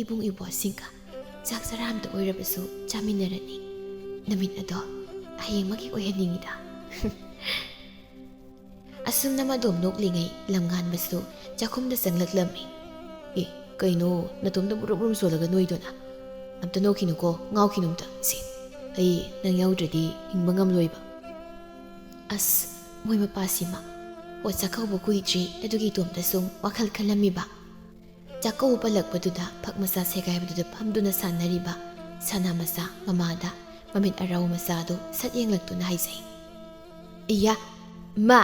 ꯏꯕꯨꯡ ꯏꯕꯣꯁꯤꯡꯒ ꯆꯥꯛ ꯆꯔꯥ ꯑꯃꯇ ꯑꯣꯏꯔꯕꯁꯨ ꯆꯥꯃꯤꯟꯅꯔꯅꯤ꯫ ꯅꯨꯃꯤꯠ ꯑꯗꯣ ꯍꯌꯦꯡꯃꯛꯀꯤ ꯑꯣꯏꯍꯟꯅꯤꯡꯉꯤꯗ꯫" ꯑꯁꯨꯝꯅ ꯃꯗꯣꯝ ꯅꯣꯛꯂꯤꯉꯩ ꯂꯝꯉꯥꯟꯕꯁꯨ ꯆꯥꯛꯈꯨꯝꯗ ꯆꯪꯂꯛꯂꯝꯃꯤ꯫ "ꯑꯦ, ꯀꯩꯅꯣ ꯅꯇꯣꯝꯇ ꯕꯨꯔꯨꯝ ꯕꯨꯔꯨꯝ ꯁꯣꯜꯂꯒ ꯅꯣꯏꯗꯨꯅ? ꯑꯝꯇ ꯅꯣꯛꯈꯤꯅꯨꯀꯣ, ꯉꯥꯎꯈꯤꯅꯨ ꯑꯝꯇ꯫ ꯁꯦ, ꯑꯩ ꯅꯪ ꯌꯥꯎꯗ꯭ꯔꯗꯤ ꯍꯤꯡꯕ ꯉꯝꯂꯣꯏꯕ꯫" ꯑꯁ, ꯃꯣꯏ ꯃꯄꯥꯁꯤꯃ꯫ ꯑꯣ, ꯆꯥꯛꯀꯧꯕ ꯀꯨꯏꯗ꯭ꯔꯤ, ꯑꯗꯨꯒꯤ ꯏꯇꯣꯝꯇ ꯁꯨꯝ ꯋꯥꯈꯜ ꯈꯜꯂꯝꯃꯤꯕ꯫ ꯆꯥꯛꯀꯧꯕ ꯄꯜꯂꯛꯄꯗꯨꯗ ꯐꯛ ꯃꯆꯥ ꯁꯦꯒꯥꯏꯕꯗꯨꯗ ꯐꯝꯗꯨꯅ ꯁꯥꯟꯅꯔꯤꯕ ꯁꯅꯥ ꯃꯆꯥ ꯃꯃꯥꯗ ꯃꯃꯤꯠ ꯑꯔꯥꯎ ꯃꯆꯥꯗꯨ ꯁꯠ ꯌꯦꯡꯂꯛꯇꯨꯅ ꯍꯥꯏꯖꯩ꯫ "ꯏꯌꯥ, ꯃꯥ,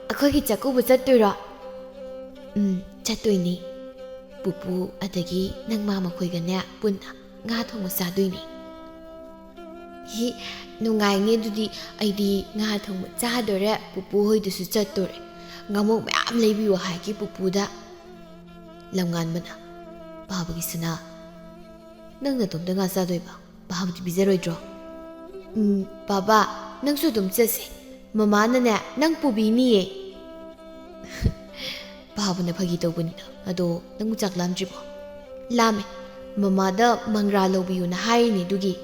ꯑꯩꯈꯣꯏꯒꯤ ꯆꯥꯛꯀꯧꯕ ꯆꯠꯇꯣꯏꯔꯣ?" "ꯎꯝ, ꯆꯠꯇꯣꯏꯅꯤ꯫ ꯄꯨꯄꯨ ꯑꯗꯒꯤ ꯅꯪ ꯃꯥ ꯃꯈꯣꯏꯒꯅꯦ ꯄꯨꯟꯅ ꯉꯥ ꯊꯣꯡꯕ ꯆꯥꯗꯣꯏꯅꯤ꯫" "ꯍꯤ, ꯅꯨꯡꯉꯥꯏꯅꯤ ꯑꯗꯨꯗꯤ꯫ ꯑꯩꯗꯤ ꯉꯥ ꯊꯣꯡꯕ ꯆꯥꯗꯣꯔꯦ, ꯄꯨꯄꯨ ꯍꯣꯏꯗꯁꯨ ꯆꯠꯇꯣꯔꯦ꯫ ꯉꯥꯃꯣꯛ ꯃꯌꯥꯝ ꯂꯩꯕꯤꯌꯨ ꯍꯥꯏꯒꯦ ꯄꯨꯄꯨꯗ꯫" ꯂꯝꯉꯥꯟꯕꯅ, "ꯄꯥꯕꯒꯤ ꯁꯅꯥ, ꯅꯪ ꯅꯇꯣꯝꯇ ꯉꯥ ꯆꯥꯗꯣꯏꯕ? ꯄꯥꯕꯗꯤ ꯄꯤꯖꯔꯣꯏꯗ꯭ꯔꯣ?" "ꯎꯝ, ꯄꯥꯕ, ꯅꯪꯁꯨ ꯑꯗꯨꯝ ꯆꯠꯁꯦ꯫ ꯃꯃꯥꯅꯅꯦ, ꯅꯪ ꯄꯨꯕꯤꯅꯤꯌꯦ꯫" "ꯄꯥꯕꯅ ꯐꯥꯒꯤ ꯇꯧꯕꯅꯤꯗ꯫ ꯑꯗꯣ ꯅꯪꯕꯨ ꯆꯥꯛ ꯂꯥꯝꯗ꯭ꯔꯤꯕꯣ?" "ꯂꯥꯝꯃꯦ꯫ ꯃꯃꯥꯗ ꯃꯪꯒ꯭ꯔꯥ ꯂꯧꯕꯤꯌꯨꯅ ꯍꯥꯏꯔꯤꯅꯦ ꯑꯗꯨꯒꯤ꯫"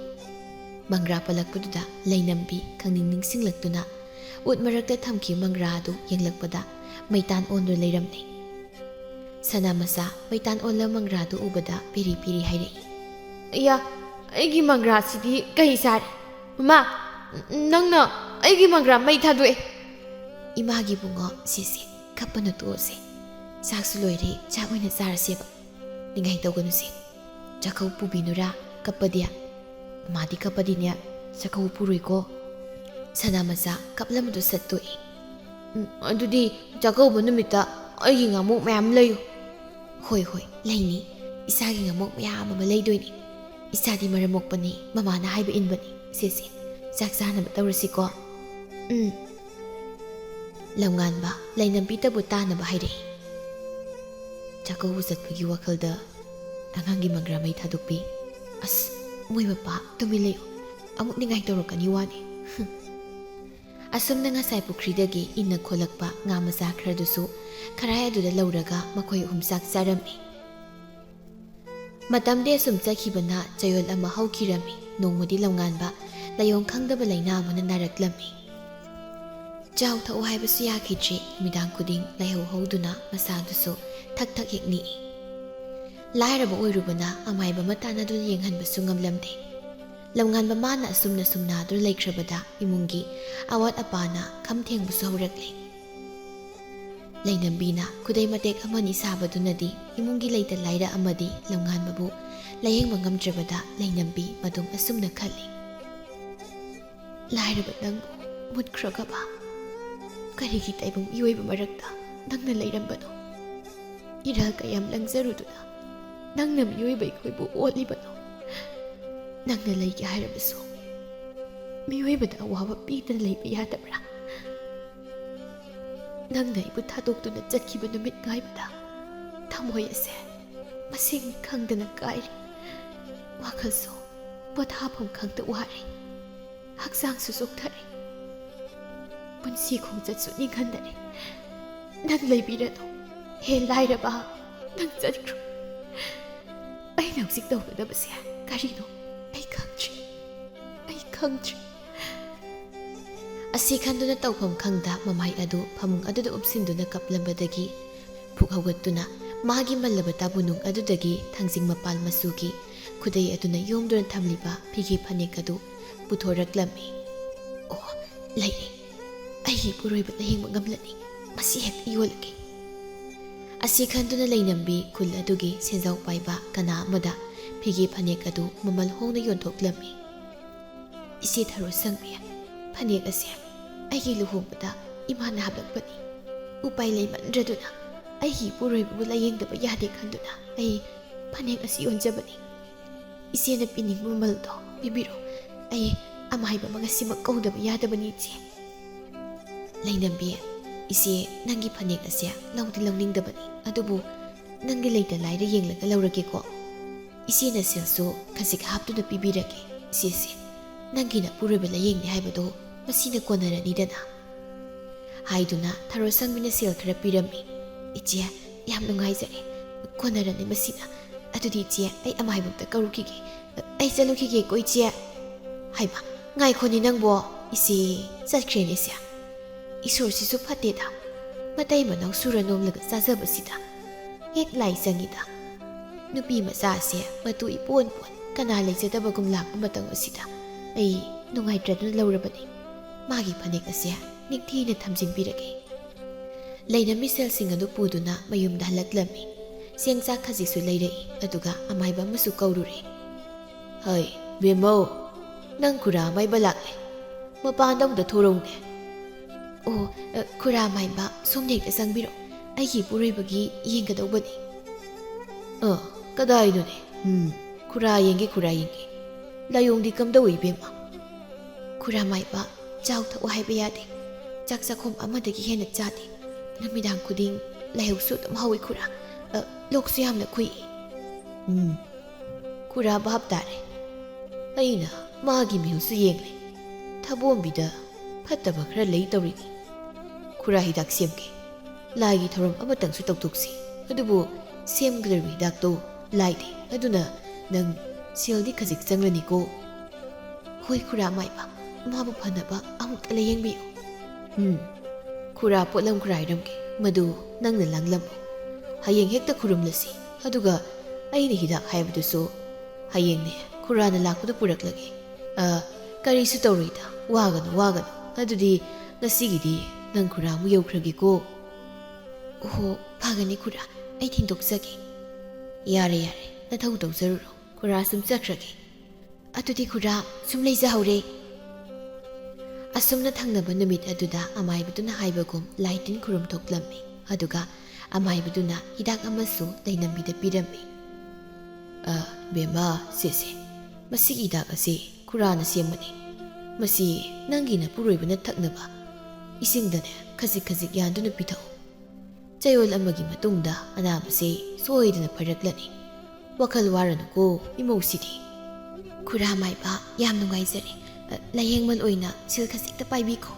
ꯃꯪꯒ꯭ꯔꯥ ꯄꯜꯂꯛꯄꯗꯨꯗ ꯂꯩꯅꯝꯕꯤ ꯈꯪꯅꯤꯡ ꯅꯤꯡꯁꯤꯡꯂꯛꯇꯨꯅ ꯎꯠ ꯃꯔꯛꯇ ꯊꯝꯈꯤꯕ ꯃꯪꯒ꯭ꯔꯥ ꯑꯗꯨ ꯌꯦꯡꯂꯛꯄꯗ ꯃꯩꯇꯥꯟ ꯑꯣꯟꯗꯨꯅ ꯂꯩꯔꯝꯂꯦ꯫ ꯁꯅꯥ ꯃꯆꯥ ꯃꯩꯇꯥꯟ ꯑꯣꯜꯂ ꯃꯪꯒ꯭ꯔꯥꯗꯨ ꯎꯕꯗ ꯄꯦꯔꯤ ꯄꯦꯔꯤ ꯍꯥꯏꯔꯛꯏ꯫ "ꯑꯌꯥ, ꯑꯩꯒꯤ ꯃꯪꯒ꯭ꯔꯥꯁꯤꯗꯤ ꯀꯩ ꯆꯥꯔꯦ? ꯃꯃꯥ, ꯅꯪꯅ ꯑꯩꯒꯤ ꯃꯪꯒ꯭ꯔꯥ ꯃꯩ ꯊꯥꯗꯣꯛꯑꯦ!" "ꯏꯃꯥꯒꯤ ꯏꯕꯨꯡꯉꯣ, ꯁꯤꯁꯦ, ꯀꯞꯄꯅ ꯇꯣꯛꯑꯁꯦ꯫ ꯆꯥꯛꯁꯨ ꯂꯣꯏꯔꯦ, ꯆꯥꯛ ꯑꯣꯏꯅ ꯆꯥꯔꯁꯦꯕ꯫ ꯅꯤꯡꯉꯥꯏ ꯇꯧꯒꯅꯨꯁꯦ꯫ ꯆꯥꯛꯈꯧ ꯄꯨꯕꯤꯅꯨꯔꯥ ꯀꯞꯄꯗꯤ? ꯃꯥꯗꯤ ꯀꯞꯄꯗꯤꯅꯦ, ꯆꯥꯛꯈꯧ ꯄꯨꯔꯣꯏꯀꯣ꯫" ꯁꯅꯥ ꯃꯆꯥ ꯀꯞꯂꯝꯕꯗꯨ ꯁꯠ ꯇꯣꯛꯏ꯫ "ꯎꯝ, ꯑꯗꯨꯗꯤ ꯆꯥꯛꯀꯧꯕ ꯅꯨꯃꯤꯠꯇ ꯑꯩꯒꯤ ꯉꯥꯃꯣꯛ ꯃꯌꯥꯝ ꯂꯩꯌꯨ꯫" "ꯍꯣꯏ, ꯍꯣꯏ, ꯂꯩꯅꯤ꯫ ꯏꯁꯥꯒꯤ ꯉꯥꯃꯣꯛ ꯃꯌꯥꯝ ꯑꯃ ꯂꯩꯗꯣꯏꯅꯤ꯫ ꯏꯁꯥꯗꯤ ꯃꯔꯝ ꯃꯣꯛꯄꯅꯤ, ꯃꯃꯥꯅ ꯍꯥꯏꯕ ꯏꯟꯕꯅꯤ꯫ ꯁꯦ, ꯁꯦ, ꯆꯥꯛ ꯆꯥꯅꯕ ꯇꯧꯔꯁꯤꯀꯣ꯫" "ꯎꯝ꯫" ꯂꯝꯉꯥꯟꯕ ꯂꯩꯅꯝꯕꯤꯇꯕꯨ ꯇꯥꯅꯕ ꯍꯥꯏꯔꯛꯏ꯫ ꯆꯥꯛꯀꯧꯕ ꯆꯠꯄꯒꯤ ꯋꯥꯈꯜꯗ ꯑꯉꯥꯡꯒꯤ ꯃꯪꯒ꯭ꯔꯥ ꯃꯩ ꯊꯥꯗꯣꯛꯄꯤ꯫ ꯑꯁ, ꯃꯣꯏ ꯃꯄꯥ, ꯇꯨꯃꯤꯟ ꯂꯩꯌꯨ꯫ ꯑꯃꯨꯛ ꯅꯤꯡꯉꯥꯏ ꯇꯧꯔꯛꯀꯅꯤ ꯋꯥꯅꯤ꯫ ꯑꯁꯨꯝꯅ ꯉꯁꯥꯏ ꯄꯨꯈ꯭ꯔꯤꯗꯒꯤ ꯏꯟꯅ ꯈꯣꯠꯂꯛꯄ ꯉꯥ ꯃꯆꯥ ꯈꯔꯗꯨꯁꯨ ꯈꯔꯥꯏ ꯑꯗꯨꯗ ꯂꯧꯔꯒ ꯃꯈꯣꯏ ꯑꯍꯨꯝ ꯆꯥꯛ ꯆꯥꯔꯝꯃꯤ꯫ ꯃꯇꯝꯗꯤ ꯑꯁꯨꯝ ꯆꯠꯈꯤꯕꯅ ꯆꯌꯣꯜ ꯑꯃ ꯍꯧꯈꯤꯔꯝꯃꯤ꯫ ꯅꯣꯡꯃꯗꯤ ꯂꯝꯉꯥꯟꯕ ꯂꯥꯏꯑꯣꯡ ꯈꯪꯗꯕ ꯂꯥꯏꯅꯥ ꯑꯃꯅ ꯅꯥꯔꯛꯂꯝꯃꯤ꯫ ꯆꯥꯎ ꯊꯛꯎ ꯍꯥꯏꯕꯁꯨ ꯌꯥꯈꯤꯗ꯭ꯔꯤ꯫ ꯅꯨꯃꯤꯗꯥꯡ ꯈꯨꯗꯤꯡ ꯂꯥꯏꯍꯧ ꯍꯧꯗꯨꯅ ꯃꯁꯥꯗꯨꯁꯨ ꯊꯛ ꯊꯛ ꯍꯦꯛ ꯅꯤꯛꯏ꯫ ꯂꯥꯏꯔꯕ ꯑꯣꯏꯔꯨꯕꯅ ꯑꯃꯥꯏꯕ ꯑꯃ ꯇꯥꯟꯅꯗꯨꯅ ꯌꯦꯡꯍꯟꯕꯁꯨ ꯉꯝꯂꯝꯗꯦ꯫ ꯂꯝꯉꯥꯟꯕ ꯃꯥꯅ ꯑꯁꯨꯝꯅ ꯁꯨꯝ ꯅꯥꯗꯨꯅ ꯂꯩꯈ꯭ꯔꯕꯗ ꯏꯃꯨꯡꯒꯤ ꯑꯋꯥꯠ ꯑꯄꯥꯅ ꯈꯝ ꯊꯦꯡꯕꯁꯨ ꯍꯧꯔꯛꯂꯦ꯫ ꯂꯩꯅꯝꯕꯤꯅ ꯈꯨꯗꯩ ꯃꯇꯦꯛ ꯑꯃꯅꯤ ꯁꯥꯕꯗꯨꯅꯗꯤ ꯏꯃꯨꯡꯒꯤ ꯂꯩꯇ ꯂꯥꯏꯔ ꯑꯃꯗꯤ ꯂꯝꯉꯥꯟꯕꯕꯨ ꯂꯥꯌꯦꯡꯕ ꯉꯝꯗ꯭ꯔꯕꯗ ꯂꯩꯅꯝꯕꯤ ꯃꯗꯨꯝ ꯑꯁꯨꯝꯅ ꯈꯜꯂꯤ꯫ ꯂꯥꯏꯔꯕ ꯅꯪꯕꯨ ꯃꯨꯠꯈ꯭ꯔꯒꯕ ꯀꯔꯤꯒꯤ ꯇꯥꯏꯕꯪ ꯃꯤꯑꯣꯏꯕ ꯃꯔꯛꯇ ꯅꯪꯅ ꯂꯩꯔꯝꯕꯅꯣ? ꯏꯔꯥꯜ ꯀꯌꯥꯝ ꯂꯪꯖꯔꯨꯗꯨꯅ ꯅꯪꯅ ꯃꯤꯑꯣꯏꯕ ꯑꯩꯈꯣꯏꯕꯨ ꯑꯣꯠꯂꯤꯕꯅꯣ? ꯅꯪꯅ ꯂꯩꯒꯦ ꯍꯥꯏꯔꯕꯁꯨ ꯃꯤꯑꯣꯏꯕꯗ ꯑꯋꯥꯕ ꯄꯤꯗꯅ ꯂꯩꯕ ꯌꯥꯗꯕ꯭ꯔꯥ? ꯅꯪꯅ ꯑꯩꯕꯨ ꯊꯥꯗꯣꯛꯇꯨꯅ ꯆꯠꯈꯤꯕ ꯅꯨꯃꯤꯠ ꯉꯥꯏꯕꯗ ꯊꯃꯣꯏ ꯑꯁꯦ ꯃꯁꯤꯡ ꯈꯪꯗꯅ ꯀꯥꯏꯔꯤ꯫ ꯋꯥꯈꯜꯁꯨ ꯄꯣꯊꯥꯐꯝ ꯈꯪꯗ ꯋꯥꯔꯤ꯫ ꯍꯛꯆꯥꯡꯁꯨ ꯆꯣꯛꯊꯔꯦ꯫ ꯄꯨꯟꯁꯤ ꯈꯣꯡꯆꯠꯁꯨ ꯅꯤꯡꯍꯟꯗꯔꯦ꯫ ꯅꯪ ꯂꯩꯕꯤꯔꯅꯨ꯫ ꯍꯦ ꯂꯥꯏꯔꯕ, ꯅꯪ ꯆꯠꯈ꯭ꯔꯣ꯫ ꯑꯩꯅ ꯍꯧꯖꯤꯛ ꯇꯧꯒꯗꯕꯁꯦ ꯀꯔꯤꯅꯣ? ꯑꯩ ꯈꯪꯗ꯭ꯔꯦ꯫ ꯑꯩ ꯈꯪꯗ꯭ꯔꯦ꯫ ꯑꯁꯤ ꯈꯟꯗꯨꯅ ꯇꯧꯐꯝ ꯈꯪꯗ ꯃꯃꯥꯏ ꯑꯗꯨ ꯐꯃꯨꯡ ꯑꯗꯨꯗ ꯎꯞꯁꯤꯟꯗꯨꯅ ꯀꯞꯂꯝꯕꯗꯒꯤ ꯐꯨꯛ ꯍꯧꯒꯠꯇꯨꯅ ꯃꯥꯒꯤ ꯃꯜꯂꯕ ꯇꯥꯕꯨꯅꯨꯡ ꯑꯗꯨꯗꯒꯤ ꯊꯥꯡꯖꯤꯡ ꯃꯄꯥꯜ ꯃꯆꯨꯒꯤ ꯈꯨꯗꯩ ꯑꯗꯨꯅ ꯌꯣꯝꯗꯨꯅ ꯊꯝꯂꯤꯕ ꯐꯤꯒꯦ ꯐꯅꯦꯛ ꯑꯗꯨ ꯄꯨꯊꯣꯔꯛꯂꯝꯃꯤ꯫ ꯑꯣ, ꯂꯩꯔꯦ꯫ ꯑꯩꯒꯤ ꯏꯄꯨꯔꯣꯏꯕ ꯂꯥꯌꯦꯡꯕ ꯉꯝꯂꯅꯤ꯫ ꯃꯁꯤ ꯍꯦꯛꯇ ꯌꯣꯜꯂꯒꯦ꯫ ꯑꯁꯤ ꯈꯟꯗꯨꯅ ꯂꯩꯅꯝꯕꯤ ꯈꯨꯜ ꯑꯗꯨꯒꯤ ꯁꯦꯟꯖꯥꯎ ꯄꯥꯏꯕ ꯀꯅꯥ ꯑꯃꯗ ꯐꯤꯒꯦ ꯐꯅꯦꯛ ꯑꯗꯨ ꯃꯃꯜ ꯍꯣꯡꯅ ꯌꯣꯟꯊꯣꯛꯂꯝꯃꯤ꯫ ꯏꯆꯦ ꯊꯔꯣ ꯁꯪꯕꯤ, ꯐꯅꯦꯛ ꯑꯁꯦ ꯑꯩꯒꯤ ꯂꯨꯍꯣꯡꯕꯗ ꯏꯃꯥꯅ ꯍꯥꯞꯂꯛꯄꯅꯤ꯫ ꯎꯄꯥꯏ ꯂꯩꯃꯟꯗ꯭ꯔꯗꯨꯅ ꯑꯩꯒꯤ ꯏꯄꯨꯔꯣꯏꯕꯕꯨ ꯂꯥꯌꯦꯡꯗꯕ ꯌꯥꯗꯦ ꯈꯟꯗꯨꯅ ꯑꯩ ꯐꯅꯦꯛ ꯑꯁꯤ ꯌꯣꯟꯖꯕꯅꯤ꯫ ꯏꯆꯦꯅ ꯄꯤꯅꯤꯡꯕ ꯃꯃꯜꯗꯣ ꯄꯤꯕꯤꯔꯣ꯫ ꯑꯩ ꯑꯃꯥꯏꯕ ꯑꯃꯒ ꯁꯤꯃꯛ ꯀꯧꯗꯕ ꯌꯥꯗꯕꯅꯤ, ꯏꯆꯦ꯫ ꯂꯩꯅꯝꯕꯤ, ꯏꯆꯦ ꯅꯪꯒꯤ ꯐꯅꯦꯛ ꯑꯁꯦ ꯂꯧꯗꯤ ꯂꯧꯅꯤꯡꯗꯕꯅꯤ, ꯑꯗꯨꯕꯨ ꯅꯪꯒꯤ ꯂꯩꯇ ꯂꯥꯏꯔ ꯌꯦꯡꯂꯒ ꯂꯧꯔꯒꯦꯀꯣ꯫ ꯏꯆꯦꯅ ꯁꯦꯜꯁꯨ ꯈꯖꯤꯛ ꯍꯥꯞꯇꯨꯅ ꯄꯤꯕꯤꯔꯒꯦ꯫ ꯏꯆꯦꯁꯦ ꯅꯪꯒꯤ ꯅꯄꯨꯔꯣꯏꯕ ꯂꯥꯌꯦꯡꯅꯤ ꯍꯥꯏꯕꯗꯣ ꯃꯁꯤꯅ ꯀꯣꯟꯅꯔꯅꯤꯗꯅ꯫ ꯍꯥꯏꯗꯨꯅ ꯊꯔꯣ ꯁꯪꯕꯤꯅ ꯁꯦꯜ ꯈꯔ ꯄꯤꯔꯝꯃꯤ꯫ ꯏꯆꯦ, ꯌꯥꯝ ꯅꯨꯡꯉꯥꯏꯖꯔꯦ꯫ ꯀꯣꯟꯅꯔꯅꯤ ꯃꯁꯤꯅ꯫ ꯑꯗꯨꯗꯤ ꯏꯆꯦ, ꯑꯩ ꯑꯃꯥꯏꯕ ꯑꯝꯇ ꯀꯧꯔꯨꯈꯤꯒꯦ꯫ ꯑꯩ ꯆꯠꯂꯨꯈꯤꯒꯦꯀꯣ ꯏꯆꯦ꯫ ꯍꯥꯏꯃ, ꯉꯥꯏꯈꯣꯅꯦ ꯅꯪꯕꯣ꯫ ꯏꯆꯦ, ꯆꯠꯈ꯭ꯔꯦꯅꯦ ꯏꯆꯦ꯫ ꯏꯁꯣꯔꯁꯤꯁꯨ ꯐꯠꯇꯦꯗ, ꯃꯇꯩ ꯃꯅꯥꯎ ꯁꯨꯔ ꯅꯣꯝꯂꯒ ꯆꯥꯖꯕꯁꯤꯗ ꯍꯦꯛ ꯂꯥꯏ ꯆꯪꯉꯤꯗ꯫ ꯅꯨꯄꯤ ꯃꯆꯥꯁꯦ ꯃꯇꯨ ꯏꯄꯣꯟ ꯄꯣꯟ, ꯀꯅꯥ ꯂꯩꯖꯗꯕꯒꯨꯝ ꯂꯥꯛꯄ ꯃꯇꯝ ꯑꯁꯤꯗ ꯑꯩ ꯅꯨꯡꯉꯥꯏꯇ꯭ꯔꯗꯨꯅ ꯂꯧꯔꯕꯅꯤ꯫ ꯃꯥꯒꯤ ꯐꯅꯦꯛ ꯑꯁꯦ ꯅꯤꯡꯊꯤꯅ ꯊꯝꯖꯤꯟꯕꯤꯔꯒꯦ꯫ ꯂꯩꯅꯝꯕꯤ ꯁꯦꯜꯁꯤꯡ ꯑꯗꯨ ꯄꯨꯗꯨꯅ ꯃꯌꯨꯝꯗ ꯍꯜꯂꯛꯂꯝꯃꯤ꯫ ꯆꯦꯡ ꯆꯥꯛ ꯈꯖꯤꯛꯁꯨ ꯂꯩꯔꯛꯏ, ꯑꯗꯨꯒ ꯑꯃꯥꯏꯕ ꯑꯃꯁꯨ ꯀꯧꯔꯨꯔꯦ꯫ "ꯍꯩ, ꯕꯦꯝꯃꯧ, ꯅꯪ ꯈꯨꯔꯥ ꯑꯃꯥꯏꯕ ꯂꯥꯛꯂꯦ꯫ ꯃꯄꯥꯟꯗ ꯑꯃꯨꯛꯇ ꯊꯣꯔꯛꯎꯅꯦ꯫" "ꯑꯣ, ꯑ, ꯈꯨꯔꯥ ꯑꯃꯥꯏꯕ, ꯁꯣꯝꯗ ꯍꯦꯛꯇ ꯆꯪꯕꯤꯔꯣ꯫ ꯑꯩꯒꯤ ꯏꯄꯨꯔꯣꯏꯕꯒꯤ ꯌꯦꯡꯒꯗꯧꯕꯅꯤ꯫" "ꯑ, ꯀꯗꯥꯏꯅꯣꯅꯦ? ꯎꯝ, ꯈꯨꯔꯥ ꯌꯦꯡꯒꯦ, ꯈꯨꯔꯥ ꯌꯦꯡꯒꯦ꯫ ꯂꯥꯏꯑꯣꯡꯗꯤ ꯀꯝꯗꯧꯏ, ꯏꯕꯦꯝꯃ?" "ꯈꯨꯔꯥ ꯑꯃꯥꯏꯕ, ꯆꯥꯎ ꯊꯛꯎ ꯍꯥꯏꯕ ꯌꯥꯗꯦ꯫ ꯆꯥꯛ ꯆꯥꯛꯈꯣꯝ ꯑꯃꯗꯒꯤ ꯍꯦꯟꯅ ꯆꯥꯗꯦ꯫ ꯅꯨꯃꯤꯗꯥꯡ ꯈꯨꯗꯤꯡ ꯂꯥꯏꯍꯧꯁꯨ ꯑꯗꯨꯝ ꯍꯧꯏ ꯈꯨꯔꯥ꯫ ꯑ, ꯂꯣꯛꯁꯨ ꯌꯥꯝꯅ ꯈꯨꯏ꯫" "ꯎꯝ, ꯈꯨꯔꯥ ꯚꯥꯞ ꯇꯥꯔꯦ꯫ ꯑꯩꯅ ꯃꯥꯒꯤ ꯃꯤꯍꯨꯠꯁꯨ ꯌꯦꯡꯂꯦ꯫ ꯊꯕꯣꯝꯕꯤꯗ ꯐꯠꯇꯕ ꯈꯔ ꯂꯩ ꯇꯧꯔꯤꯅꯤ꯫ ꯈꯨꯔꯥ ꯍꯤꯗꯥꯛ ꯁꯦꯝꯒꯦ꯫ ꯂꯥꯏꯒꯤ ꯊꯧꯔꯝ ꯑꯃꯇꯪꯁꯨ ꯇꯧꯊꯣꯛꯁꯤ꯫ ꯑꯗꯨꯕꯨ ꯁꯦꯝꯒꯗꯧꯔꯤꯕ ꯍꯤꯗꯥꯛꯇꯣ ꯂꯥꯏꯗꯦ꯫ ꯑꯗꯨꯅ ꯅꯪ ꯁꯦꯜꯗꯤ ꯈꯖꯤꯛ ꯆꯪꯂꯅꯤꯀꯣ꯫" "ꯍꯣꯏ ꯈꯨꯔꯥ ꯃꯥꯏꯕ, ꯃꯥꯕꯨ ꯐꯅꯕ ꯑꯃꯨꯛꯇ ꯂꯥꯌꯦꯡꯕꯤꯌꯨ꯫" "ꯎꯝ, ꯈꯨꯔꯥ ꯄꯣꯠꯂꯝ ꯈꯔ ꯍꯥꯏꯔꯝꯒꯦ, ꯃꯗꯨ ꯅꯪꯅ ꯂꯥꯡꯂꯝꯃꯨ꯫ ꯍꯌꯦꯡ ꯍꯦꯛꯇ ꯈꯨꯔꯨꯝꯂꯁꯤ꯫ ꯑꯗꯨꯒ ꯑꯩꯅ ꯍꯤꯗꯥꯛ ꯍꯥꯏꯕꯗꯨꯁꯨ ꯍꯌꯦꯡꯅꯦ ꯈꯨꯔꯥꯅ ꯂꯥꯛꯄꯗ ꯄꯨꯔꯛꯂꯒꯦ꯫ ꯑ, ꯀꯔꯤꯁꯨ ꯇꯧꯔꯣꯏꯗ, ꯋꯥꯒꯅꯨ, ꯋꯥꯒꯅꯨ꯫ ꯑꯗꯨꯗꯤ ꯉꯁꯤꯒꯤꯗꯤ ꯅꯪ ꯈꯨꯔꯥ ꯑꯃꯨꯛ ꯌꯧꯈ꯭ꯔꯒꯦꯀꯣ꯫" "ꯑꯣꯍꯣ, ꯐꯒꯅꯤ ꯈꯨꯔꯥ, ꯑꯩ ꯊꯤꯟꯗꯣꯛꯆꯒꯦ꯫" "ꯌꯥꯔꯦ, ꯌꯥꯔꯦ, ꯅꯊꯧ ꯇꯧꯖꯔꯨꯔꯣ, ꯈꯨꯔꯥ ꯁꯨꯝ ꯆꯠꯈ꯭ꯔꯒꯦ꯫" "ꯑꯗꯨꯗꯤ ꯈꯨꯔꯥ, ꯁꯨꯝ ꯂꯩꯖꯍꯧꯔꯦ꯫" ꯑꯁꯨꯝꯅ ꯊꯪꯅꯕ ꯅꯨꯃꯤꯠ ꯑꯗꯨꯗ ꯑꯃꯥꯏꯕꯗꯨꯅ ꯍꯥꯏꯕꯒꯨꯝ ꯂꯥꯏ ꯇꯤꯟ ꯈꯨꯔꯨꯝ ꯊꯣꯛꯂꯝꯃꯤ꯫ ꯑꯗꯨꯒ ꯑꯃꯥꯏꯕꯗꯨꯅ ꯍꯤꯗꯥꯛ ꯑꯃꯁꯨ ꯂꯩꯅꯝꯕꯤꯗ ꯄꯤꯔꯝꯃꯤ꯫ "ꯑ, ꯕꯦꯝꯃ, ꯁꯦ, ꯁꯦ, ꯃꯁꯤꯒꯤ ꯍꯤꯗꯥꯛ ꯑꯁꯤ ꯈꯨꯔꯥꯅ ꯁꯦꯝꯕꯅꯤ꯫ ꯃꯁꯤ ꯅꯪꯒꯤ ꯅꯄꯨꯔꯣꯏꯕꯅ ꯊꯛꯅꯕ ꯏꯁꯤꯡꯗꯅꯦ ꯈꯖꯤꯛ ꯈꯖꯤꯛ ꯌꯥꯟꯗꯨꯅ ꯄꯤꯊꯛꯎ꯫ ꯆꯌꯣꯜ ꯑꯃꯒꯤ ꯃꯇꯨꯡꯗ ꯑꯅꯥꯕꯁꯦ ꯁꯣꯏꯗꯅ ꯐꯔꯛꯂꯅꯤ꯫ ꯋꯥꯈꯜ ꯋꯥꯔꯅꯨꯀꯣ, ꯏꯃꯧꯁꯤꯗꯤ꯫" "ꯈꯨꯔꯥ ꯃꯥꯏꯕ, ꯌꯥꯝ ꯅꯨꯡꯉꯥꯏꯖꯔꯦ꯫ ꯑ, ꯂꯥꯌꯦꯡꯃꯜ ꯑꯣꯏꯅ ꯁꯦꯜ ꯈꯖꯤꯛꯇ ꯄꯥꯏꯕꯤꯈꯣ꯫"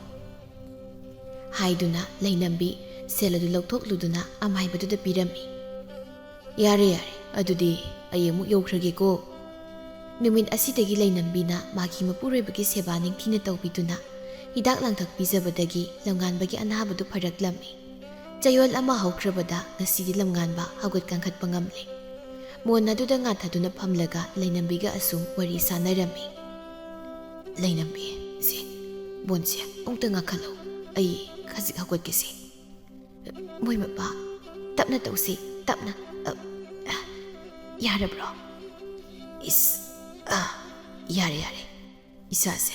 ꯍꯥꯏꯗꯨꯅ ꯂꯩꯅꯝꯕꯤ ꯁꯦꯜ ꯑꯗꯨ ꯂꯧꯊꯣꯛꯂꯨꯗꯨꯅ ꯑꯃꯥꯏꯕꯗꯨꯗ ꯄꯤꯔꯝꯃꯤ꯫ "ꯌꯥꯔꯦ, ꯌꯥꯔꯦ, ꯑꯗꯨꯗꯤ ꯑꯩ ꯑꯃꯨꯛ ꯌꯧꯈ꯭ꯔꯒꯦꯀꯣ꯫" ꯅꯨꯃꯤꯠ ꯑꯁꯤꯗꯒꯤ ꯂꯩꯅꯝꯕꯤꯅ ꯃꯥꯒꯤ ꯃꯄꯨꯔꯣꯏꯕꯒꯤ ꯁꯦꯕꯥ ꯅꯤꯡꯊꯤꯅ ꯇꯧꯕꯤꯗꯨꯅ ꯍꯤꯗꯥꯛ ꯂꯥꯡꯊꯛ ꯄꯤꯖꯕꯗꯒꯤ ꯂꯝꯉꯥꯟꯕꯒꯤ ꯑꯅꯥꯕꯗꯨ ꯐꯔꯛꯂꯝꯃꯤ꯫ ꯆꯌꯣꯜ ꯑꯃ ꯍꯧꯈ꯭ꯔꯕꯗ ꯉꯁꯤꯗꯤ ꯂꯝꯉꯥꯟꯕ ꯍꯧꯒꯠ ꯀꯥꯡꯈꯠꯄ ꯉꯝꯂꯦ꯫ ꯃꯣꯟ ꯑꯗꯨꯗ ꯉꯥꯊꯗꯨꯅ ꯐꯝꯂꯒ ꯂꯩꯅꯝꯕꯤꯒ ꯑꯁꯨꯝ ꯋꯥꯔꯤ ꯁꯥꯟꯅꯔꯝꯃꯤ꯫ "ꯂꯩꯅꯝꯕꯤ, ꯁꯦ, ꯃꯣꯟꯁꯦ ꯑꯃꯨꯛꯇ ꯉꯥꯈꯠꯂꯣ꯫ ꯑꯩ ꯈꯖꯤꯛ ꯍꯧꯒꯠꯀꯦꯁꯦ꯫" "ꯃꯣꯏ ꯃꯄꯥ, ꯇꯞꯅ ꯇꯧꯁꯤ, ꯇꯞꯅ꯫ ꯑ, ꯑ, ꯌꯥꯔꯕ꯭ꯔꯣ?" "ꯏꯁ, ꯑ, ꯌꯥꯔꯦ, ꯌꯥꯔꯦ꯫ ꯏꯁꯥꯁꯦ